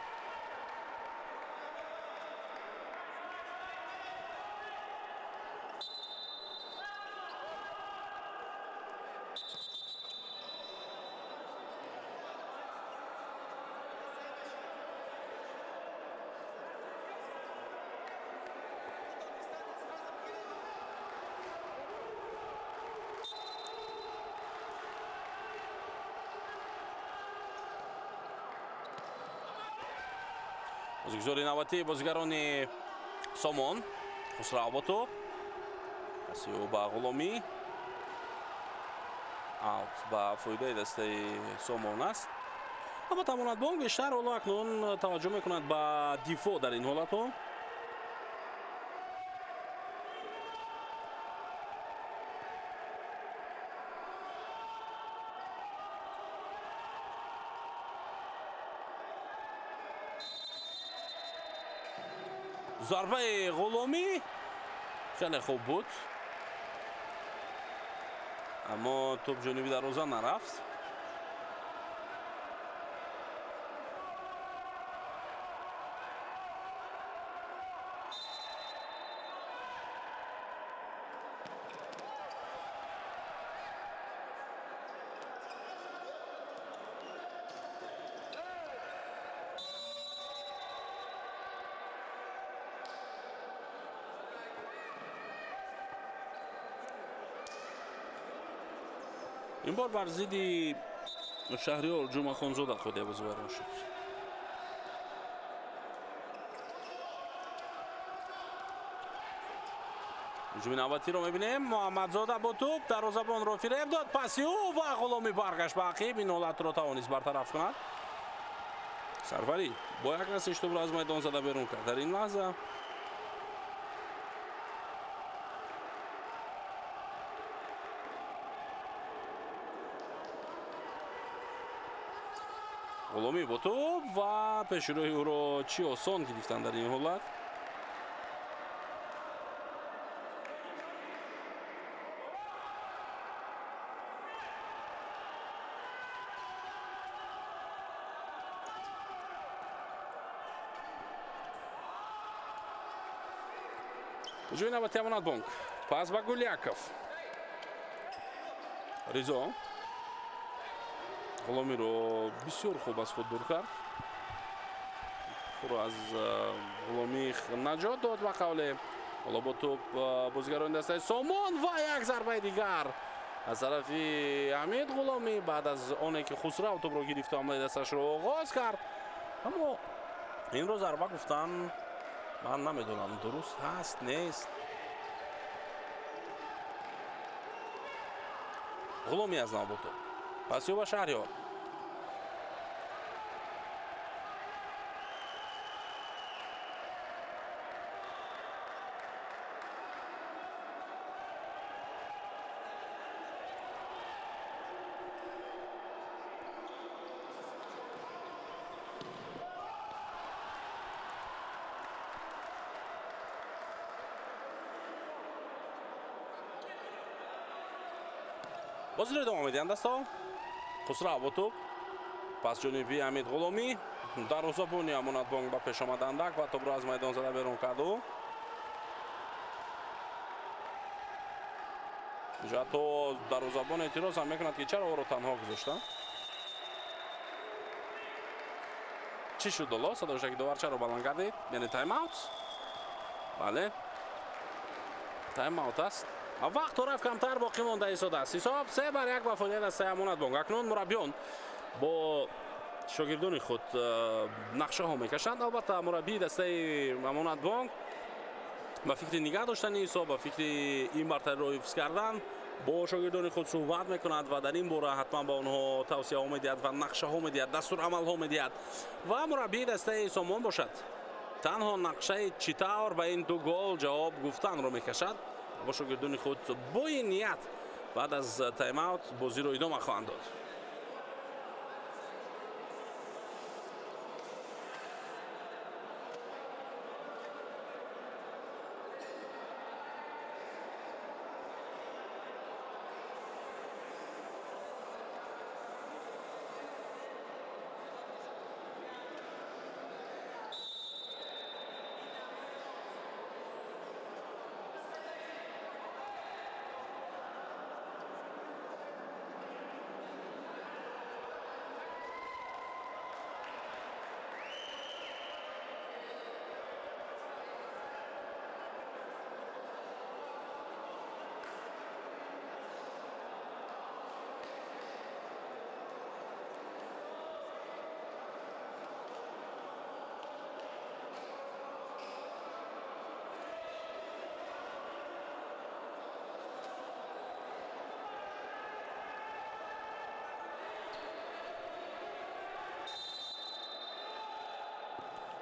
Бозигузори навбатии бозигарони Сомон Хусрав Ботов, паси ӯ ба Ғуломӣ. Аут ба фоидаи дастаи Сомон аст. Аммо Амонатбонк бештар ҳоло акнун таваҷҷӯҳ мекунад ба дифоъ дар ин ҳолатҳо. Зарбаи Ғуломӣ Хеле хуб буд, аммо тӯп ҷониби дарвоза нарафт. Ин бор бар зидди Шаҳриёр Ҷумъахонзода худ бозиварон шуд. Ҳуҷуми навбатиро мебинем. Муҳаммадзода бо тӯп дарвозабонро фиреб дод. Паси ӯ ва Ғуломӣ баргашт ба ақиб. Ин ҳолатро тавонист бартараф кунад. Сарварӣ бо як расиш тӯпро аз майдон зада берун кард. Дар ин лаҳза Ғуломӣ бо тӯп ва пешрӯи ӯро чӣ осон гирифтанд дар ин ҳолат. Ҳуҷуми навбати Амонатбонк. Пас ба Гуляков. Ризо Ғуломиро бисёр хуб аз худ дур кард. Худро аз Ғуломӣ наҷот дод ба қавле. Ҳоло бо тӯп бозигарони дастаи Сомон ва як зарбаи дигар аз тарафи Ҳамид Ғуломӣ баъд аз оне ки Хусрав тӯпро гирифту ҳамлаи дасташро оғоз кард. Аммо инро зарба гуфтан ман намедонам дуруст ҳаст нест. Ғуломӣ аз нав бо тӯп. Паси ӯ ба Шаҳриёр. Бозиро идома медиҳанд дастҳо. Хусрав бо тӯп. Пас ҷониби Ҳамид Ғуломӣ. Дарвозабони Амонатбонк ба пеш омад андак ва тӯпро аз майдон зада берун кард ӯ. Ҳатто дарвозабон эътироз ҳам мекунад ки чаро ӯро танҳо гузоштанд. Чӣ шуд ҳоло? Садои довар чаро баланд гардид? Яъне тайм-аут? Бале, тайм-аут аст. Вақт то рафт камтар боқӣ монда истодааст. Ҳисоб 3-1 ба фоидаи дастаи Амонатбонк. Акнун мураббиён бо шогирдони худ нақшаҳо мекашанд. Албатта мураббии дастаи Амонатбонк ба фикри нигаҳ доштани ҳисоб, ба фикри ин бартариро ҳифз кардан бо шогирдони худ суҳбат мекунад ва дар ин бора ҳатман ба онҳо тавсияҳо медиҳад ва нақшаҳо медиҳад, дастурамалҳо медиҳад. Ва мураббии дастаи Сомон бошад танҳо нақшаи чӣ тавр ба ин ду гол ҷавоб гуфтанро мекашад. Бо шогирдони худ бо ин ният баъд аз тайм-аут бозиро идома хоҳанд дод.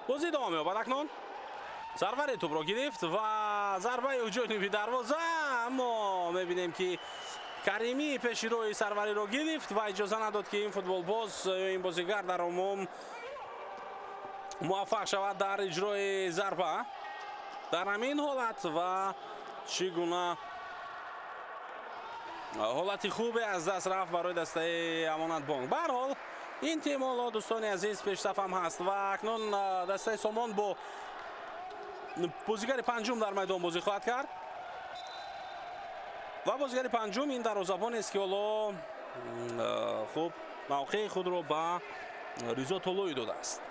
Бозӣ идома меёбад акнун. Сарвари тӯпро гирифт ва зарбаи ҷониби дарвоза, аммо мебинем ки Каримӣ пеши роҳи сарвариро гирифт ва иҷоза надод ки ин футболбоз ё ин бозигар дар умум муваффақ шавад дар иҷрои зарба. Дар ҳамин ҳолат ва Чӣ гуна ҳолати хубе аз даст рафт барои дастаи Амонатбонк. Ба ҳар ҳол ин тим ҳоло, дӯстони азиз, пешсаф ҳам ҳаст ва акнун дастаи Сомон бо бозигари панҷум дар майдон бозӣ хоҳад кард ва бозигари панҷум ин дарвозабонест, ки ҳоло хуб мавқеи худро ба Ризо Толоӣ додааст.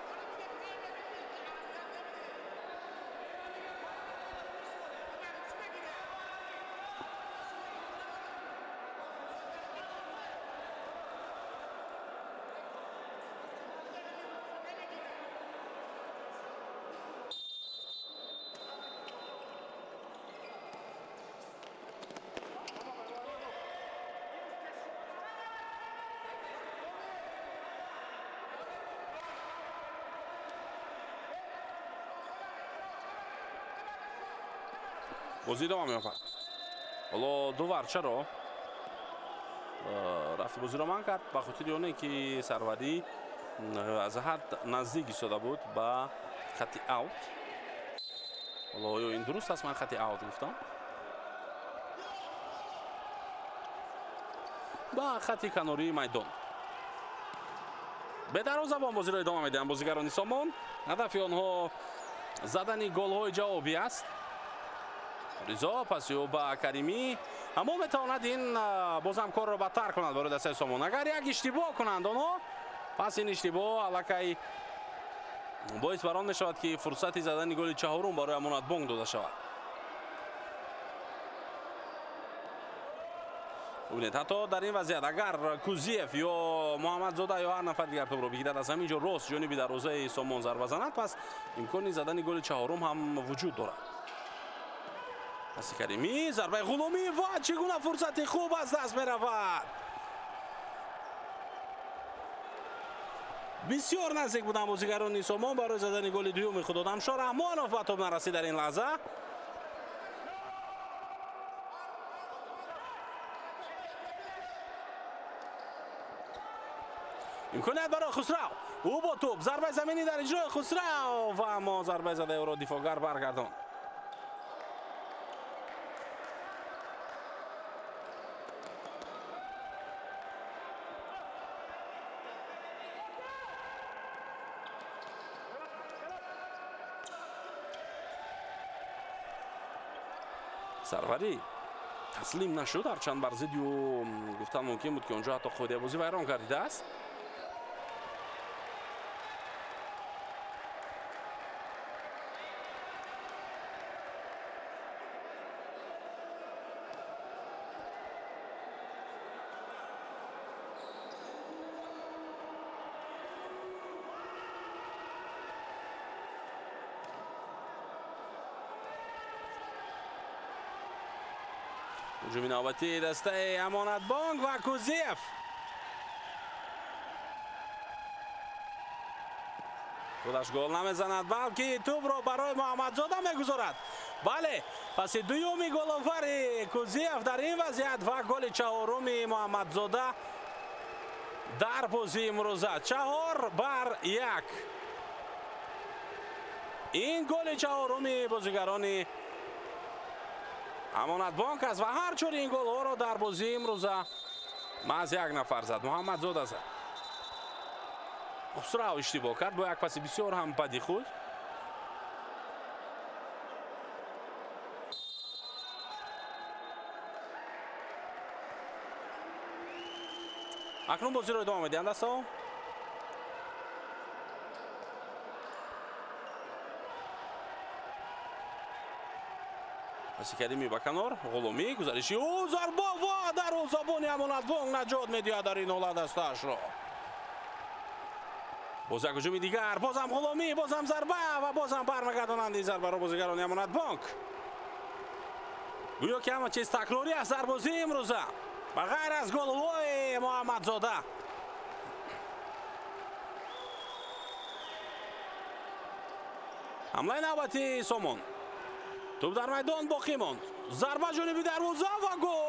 Бозӣ идома меёбад. Ҳоло Дувар чаро рафти бозиро манъ кард? Ба хотири оне ки Сарварӣ аз ҳад наздик истода буд ба хатти аут. Ҳоло оё ин дуруст аст? Ман хатти аут гуфтам. Ба хатти канории майдон. Бедарвозабон бозиро идома медиҳанд бозигарони Сомон. Ҳадафи онҳо задани голҳои ҷавобӣ аст. Ризо паси ӯ ба Каримӣ, аммо метавонад ин бозам корро бадтар кунад барои дастаи Сомон. Агар як иштибоҳ кунанд онҳо, пас ин иштибоҳ аллакай боис бар он мешавад, ки фурсати задани голи чаҳорум барои Амонатбонк дода шавад. Бубинед, ҳатто дар ин вазъият агар Кузиев ё Муҳаммадзода ё ҳар нафар дигар топро бигирад, аз ҳамин ҷо рост ҷониби дарвозаи Сомон зарба занад, пас имкони задани голи чаҳорум ҳам вуҷуд дорад. Паси Каримӣ, зарбаи Ғуломӣ ва чӣ гуна фурсати хуб аз даст меравад. Бисёр наздик буданд бозигарони Сомон барои задани голи дуюми худ. Одамшо Раҳмонов ба топ нарасид дар ин лаҳза. Имконият барои Хусрав. Ӯ бо топ, зарбаи заминӣ дар иҷрои Хусрав ва аммо зарбаи задаи ӯро дифоъгар баргардонд. Сарварӣ таслим нашуд, ҳарчанд бар зидди ӯ гуфтан мумкин буд, ки онҷо ҳатто қоидабозӣ вайрон гардидааст. Ҳуҷуми навбатии дастаи Амонатбонк ва Кузиев. Худаш гол намезанад, балки тӯбро барои Муҳаммадзода мегузорад. Бале, паси дуюми головари Кузиев дар ин вазъият ва голи чаҳоруми Муҳаммадзода дар бозии имрӯза. 4-1. Ин голи чаҳоруми бозигарони Амонатбонк аст ва ҳар чори ин голҳоро дар бозии имрӯза маҳз як нафар зад, Муҳаммадзода зад. Хусрав иштибоҳ кард бо як паси бисёр ҳам бади худ. Акнун бозиро идома медиҳанд дастаҳо. Паси Каримӣ ба канор, Ғуломӣ, гузариши ӯ, зарба ва дарвозабони Амонатбонк наҷот медиҳад дар ин ҳолат дастаашро. Боз як ҳуҷуми дигар, бозам Ғуломӣ, бозам зарба ва бозам бармегардонанд ин зарбаро бозигарони Амонатбонк. Гӯё ки ҳама чиз такрорӣ аст дар бозии имрӯза, ба ғайр аз голҳои Муҳаммадзода. Ҳамлаи навбатии Сомон. Тӯб дар майдон боқӣ монд. Зарба ҷониби дарвоза ва гол!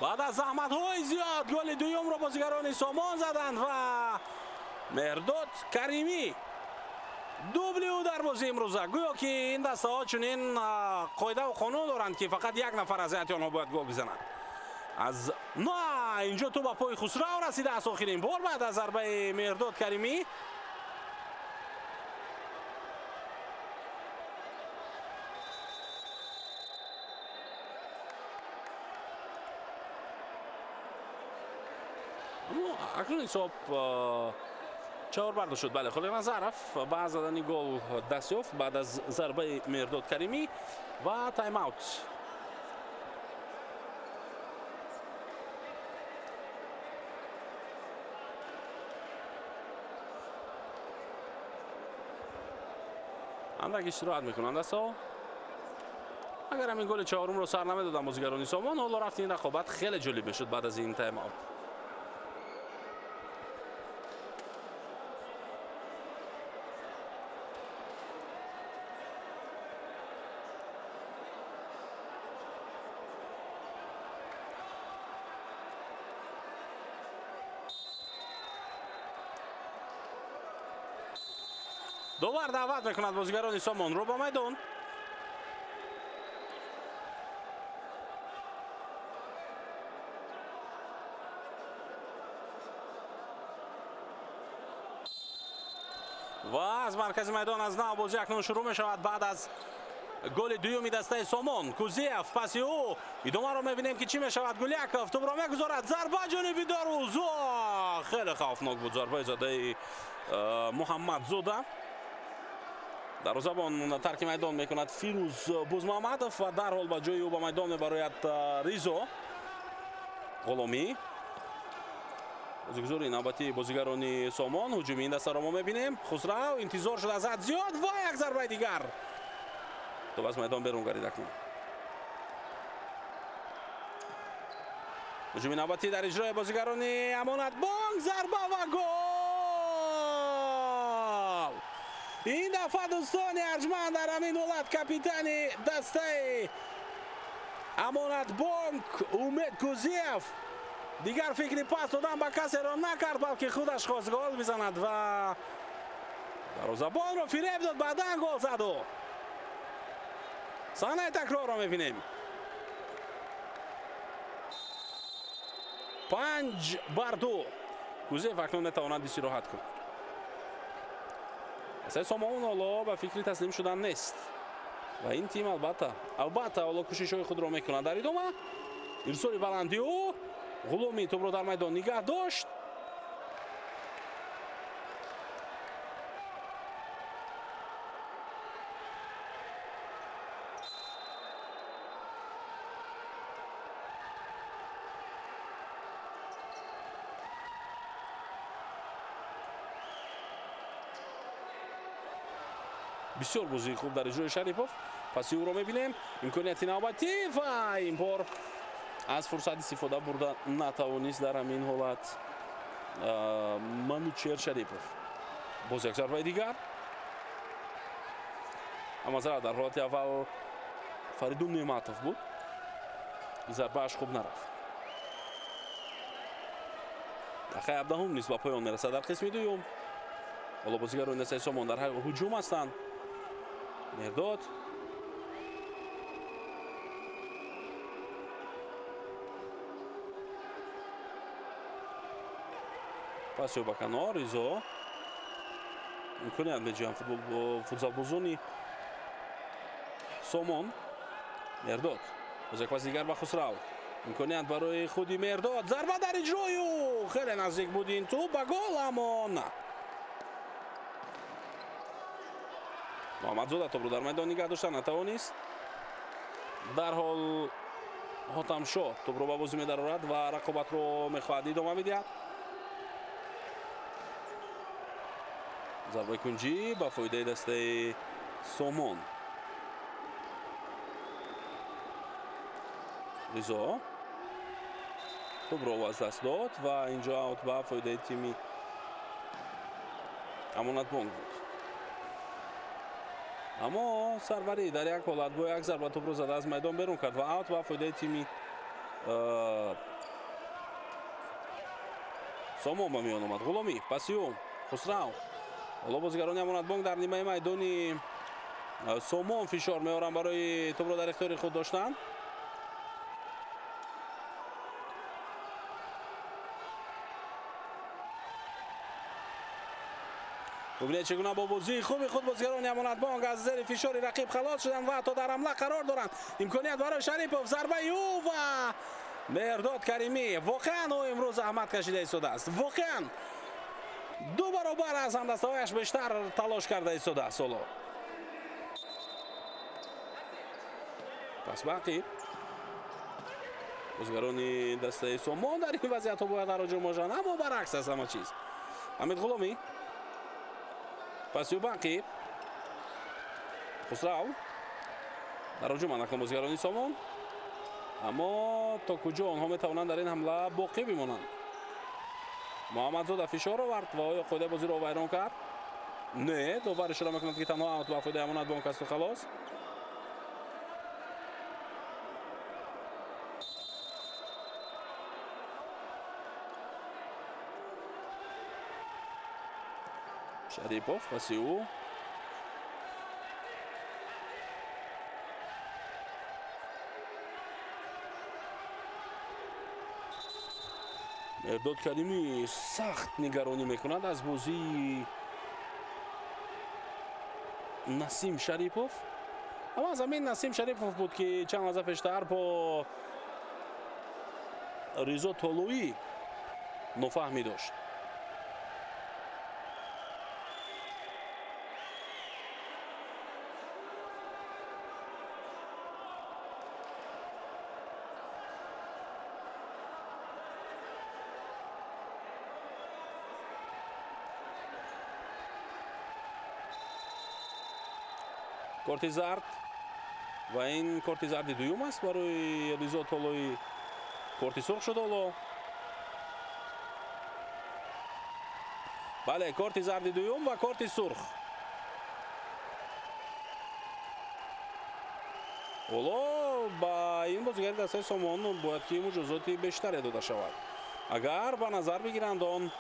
Баъд аз заҳматҳои зиёд голи дуюмро бозигарони Сомон заданд ва Меҳрдод Каримӣ Дубли ӯ дар бозии имрӯза. Гӯё ки ин дастаҳо чунин қоидаву қонун доранд, ки фақат як нафар аз ҳайати онҳо бояд гол бизанад. Аз на инҷо тӯп ба пои Хусрав расидааст охирин бор баъд аз зарбаи Меҳрдод Каримӣ. Акнун ҳисоб 4-2 шуд. Бале, Холиқназаров ба задани гол даст ёфт баъд аз зарбаи Меҳрдод Каримӣ ва тайм-аут. Андак истироҳат мекунанд дастҳо. Агар ҳамин голи чаҳорумро сар намедоданд бозигарони Сомон, ҳоло рафти ин рақобат хеле ҷолиб мешуд баъд аз ин тайм-аут. Довар даъват мекунад бозигарони Сомонро ба майдон. Ва аз маркази майдон аз нав бозӣ акнун шурӯъ мешавад баъд аз голи дуюми дастаи Сомон. Кузиев паси ӯ идомаро мебинем ки чӣ мешавад. Гуляков тӯбро мегузорад, зарба ҷониби дарвоза. Хеле хавфнок буд зарбаи задаи Муҳаммадзода. Дарвозабон тарки майдон мекунад Фирӯз Бузмуҳаммадов ва дарҳол ба ҷои ӯ ба майдон мебарояд Ризо Ғуломӣ. Бозигузори навбатии бозигарони Сомон. Ҳуҷуми ин дастаро мо мебинем. Хусрав интизор шуд аз ҳад зиёд ва як зарбаи дигар. Тӯб аз майдон берун гардид акнун. Ҳуҷуми навбатӣ дар иҷрои бозигарони Амонатбонк, зарба ва гол! Ин дафъа дӯстони арҷманд дар ҳамин ҳолат капитани дастаи Амонатбонк Умед Кузиев дигар фикри пас додан ба касеро накард, балки худаш хост гол бизанад ва дарвозабонро фиреб дод, баъдан гол заду. Саҳнаи такрорро мебинем. 5-2. Кузиев акнун метавонад истироҳат кунад. Дастаи Сомон ҳоло ба фикри таслим шудан нест ва ин тим албатта ҳоло кӯшишҳои худро мекунад. Дар идома ирсоли баланди ӯ, Ғуломӣ тӯбро дар майдон нигаҳ дошт. Бисёр бозии хуб дар иҷрои Шарипов. Паси ӯро мебинем. Имконияти навбатӣ ва ин бор аз фурсат истифода бурда натавонист дар ҳамин ҳолат Манучер Шарипов. Боз як зарбаи дигар. Аммо дар ҳолати аввал Фаридун Неъматов буд. Зарбааш хуб нарафт. Дақиқаи 17 низ ба поён мерасад дар қисми дуюм. Ҳоло бозигарони дастаи Сомон дар ҳуҷум ҳастанд. Меҳрдод паси ба канор, Ризо имконият меҷӯянд футзалбозони Сомон. Меҳрдод боз як паси дигар ба Хусрав. Имконият барои худи Меҳрдод. Зарба дар иҷрои ӯ. Хеле наздик буд ин тӯб ба гол, аммо на. Муҳаммадзода тӯбро дар майдон нигаҳ дошта натавонист. Дарҳол Ҳотамшоҳ тӯбро ба бозӣ медарорад ва рақобатро мехоҳад идома бидиҳад. Зарбаи кунҷӣ ба фоидаи дастаи Сомон. Ризо тӯбро аз даст дод ва инҷо аут ба фоидаи тими Амонатбонк буд. Аммо Сарварӣ дар як ҳолат бо як зарба тӯбро зада аз майдон берун кард ва аут ба фоидаи тими Сомон ба миён омад. Ғуломӣ паси ӯ, Хусрав Ҳоло бозигарони Амонатбонк дар нимаи майдони Сомон фишор меоранд барои тӯбро дар ихтиёри худ доштан. Бубинед чӣ гуна бо бозии хуби худ бозигарони Амонатбонк аз зери фишори рақиб халос шуданд ва ҳатто дар ҳамла қарор доранд. Имконият барои Шарипов, зарбаи ӯ ва Меҳрдод Каримӣ. Воқеан ӯ имрӯз заҳмат кашида истодааст. Воқеан ду баробар аз ҳамдастаҳояш бештар талош карда истодааст ҳоло. Пас бақӣ бозигарони дастаи Сомон дар ин вазъиятҳо бояд ҳароҷум бошанд, аммо баръакс аст ҳама чиз. Ҳамид Ғуломӣ, паси Бақӣ, Хусрав дар ҳуҷуманд акнун бозигарони Сомон, аммо то куҷо онҳо метавонанд дар ин ҳамла боқӣ бимонанд? Муҳаммадзода фишор овард ва оё қоидаи бозиро вайрон кард? Не, довар ишора мекунад, ки танҳо аут ба фоидаи Амонатбонк асту халос. Шарипов, паси ӯ Меҳрдод Каримӣ сахт нигаронӣ мекунад аз бозии Насим Шарипов. Аммо аз ҳамин Насим Шарипов буд, ки чанд лаҳза пештар бо Ризо Толуӣ нофаҳмӣ дошт. Корти зард ва ин корти зарди дуюм аст барои Ризо Толуӣ. Корти сурх шуд ҳоло. Бале, корти зарди дуюм ва корти сурх. Ҳоло ба ин бозигари дастаи Сомон бояд ки муҷозоти бештаре дода шавад. Агар ба назар бигиранд он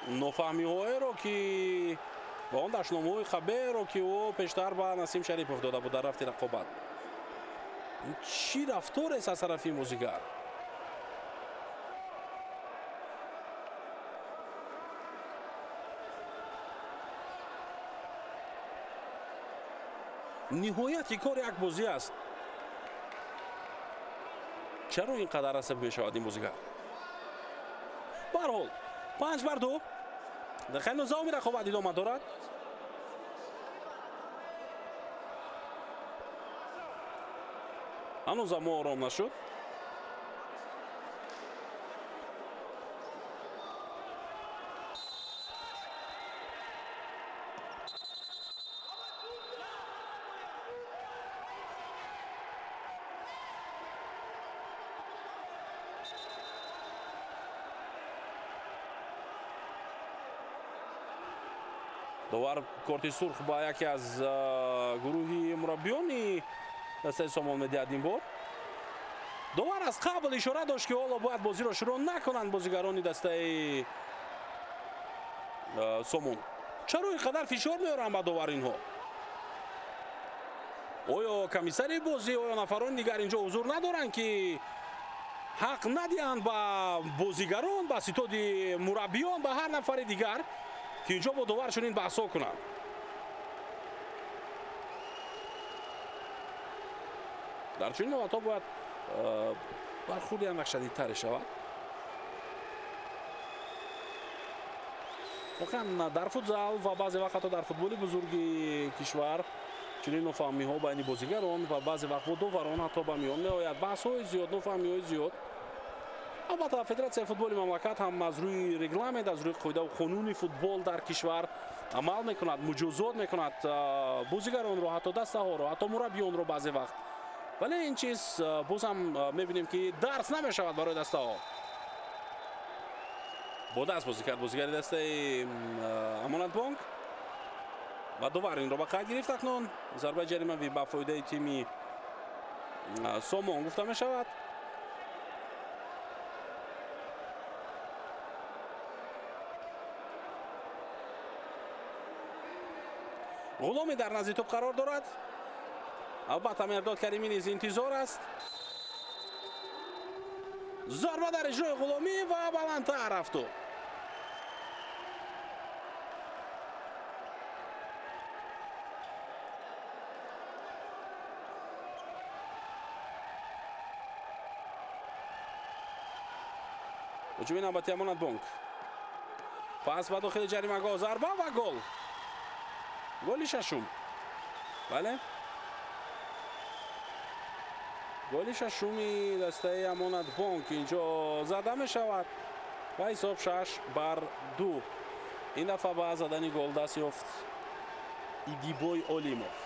нофаҳмиҳоеро, ки ва он дашномҳои хаберро, ки ӯ пештар ба Насим Шарипов дода буд дар рафти рақобат. Чӣ рафторест аз тарафи бозигар? Ниҳояти кор як бозӣ аст. Чаро ин қадар асабӣ мешавад ин бозигар? Ба ҳар ҳол 5-2. Дақиқаи 19 рақобат идома дорад. Ҳанӯз мо ором нашуд. Довар корти сурх ба яке аз гурӯҳи мураббиёни дастаи Сомон медиҳад ин бор. Довар аз қабл ишора дошт, ки ҳоло бояд бозиро шурӯъ накунанд бозигарони дастаи Сомон. Чаро ин қадар фишор меоранд ба довар инҳо? Оё комиссари бозӣ, оё нафарони дигар инҷо ҳузур надоранд, ки ҳақ надиҳанд ба бозигарон, ба ситоди мураббиён, ба ҳар нафари дигар, ки инҷо бо довар чунин баҳсҳо кунанд? Дар чунин ҳолатҳо бояд бархурди ҳам як шадидтаре шавад. Воқеан дар футзал ва баъзе вақт ҳатто дар футболи бузурги кишвар чунин нофаҳмиҳо байни бозигарон ва баъзе вақт бо доварон ҳатто ба миён меояд. Баҳсҳои зиёд, нофаҳмиҳои зиёд. Албатта Федератсияи футболи мамлакат ҳам аз рӯи регламент, аз рӯи қоидаву қонуни футбол дар кишвар амал мекунад, муҷозот мекунад бозигаронро, ҳатто дастаҳоро, ҳатто мураббиёнро баъзе вақт. Вале ин чиз боз ҳам мебинем, ки дарс намешавад барои дастаҳо. Бо даст бозӣ кард бозигари дастаи Амонатбонк ва довар инро ба қайд гирифт. Акнун зарбаи ҷаримавӣ ба фоидаи тими Сомон гуфта мешавад. Ғуломӣ дар назди тӯп қарор дорад. Албатта Меҳрдод Каримӣ низ интизор аст. Зарба дар иҷрои Ғуломӣ ва баландтар рафт. Ҳуҷуми навбати Амонатбонк. Пас ба дохили ҷаримагоҳ зарба ва гол. Голи шашум. Бале, голи шашуми дастаи Амонатбонк инҷо зада мешавад ва ҳисоб 6-2. Ин дафъа ба задани гол даст ёфт Идибой Олимов.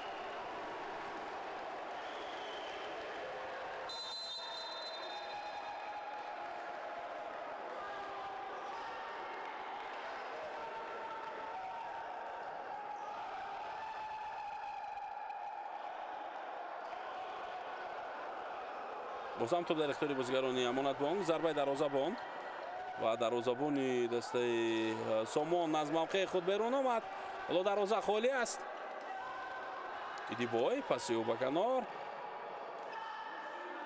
Бозам топ дар ихтиёри бозигарони Амонатбонк. Зарбаи дарвозабон ва дарвозабони дастаи Сомон аз мавқеи худ берун омад. Ҳоло дарвоза холӣ аст. Идибой паси ӯ ба канор.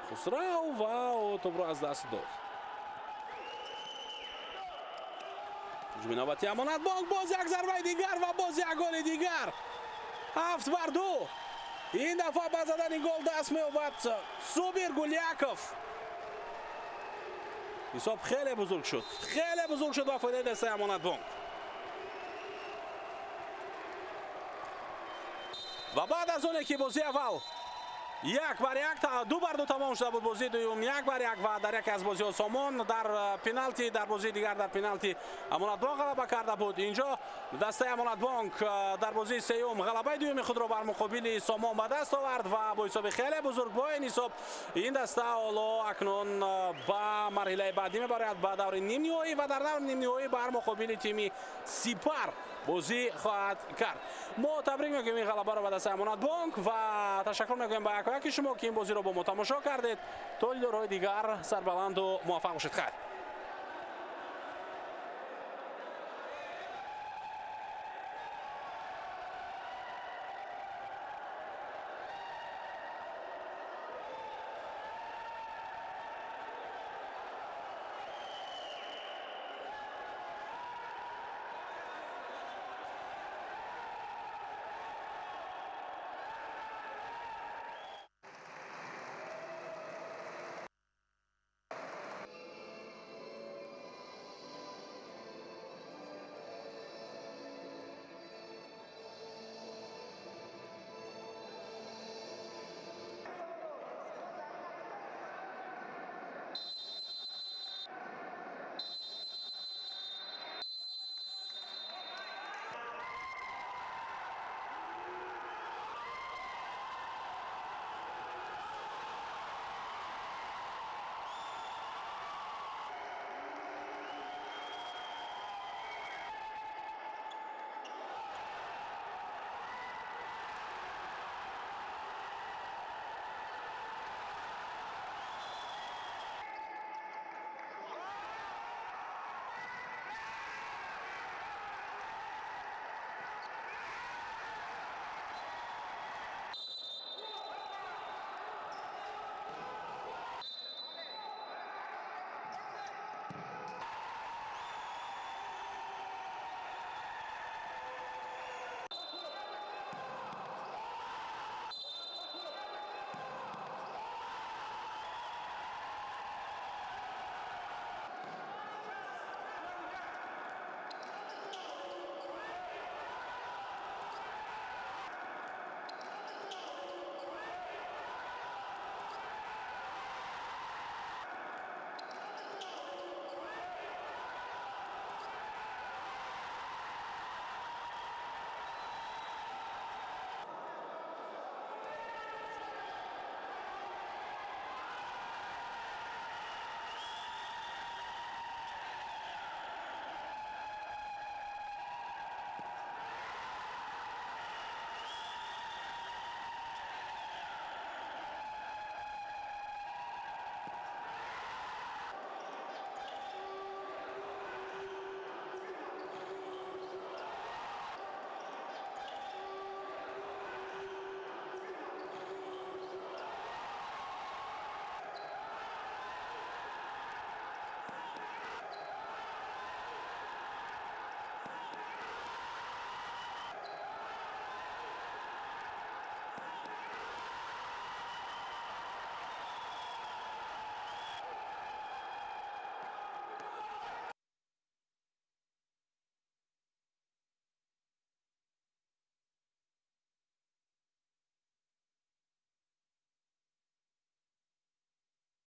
Хусрав ва ӯ топро аз даст дод. Ҳуҷуми навбати Амонатбонк. Боз як зарбаи дигар ва боз як голи дигар. 7-2. Ин дафъа ба задани гол даст меёбад Субир Гуляков. Ҳисоб хеле бузург шуд. Хеле бузург шуд ба фоидаи дастаи Амонатбонк. Ва баъд аз оне ки бозии аввал 1-1, 2-2 тамом шуда буд, бозии дуюм 1-1 ва дар яке аз бозиҳо Сомон дар пеналти, дар бозии дигар дар пеналти Амонатбонк ғалаба карда буд. Инҷо дастаи Амонатбонк дар бозии сеюм ғалабаи дуюми худро бар муқобили Сомон ба даст овард ва бо ҳисоби хеле бузург, бо ин ҳисоб ин даста ҳоло акнун ба марҳилаи баъдӣ мебарояд, ба даври нимниҳоӣ ва дар даври нимниҳоӣ бар муқобили тими Сипар бозӣ хоҳад кард. Мо табрик мегӯем ин ғалабаро ба дастаи Амонатбонк ва ташаккур мегӯем ба якояки шумо ки ин бозиро бо мо тамошо кардед. То дидорҳои дигар сарбаланду муваффақ бошед. Хайр.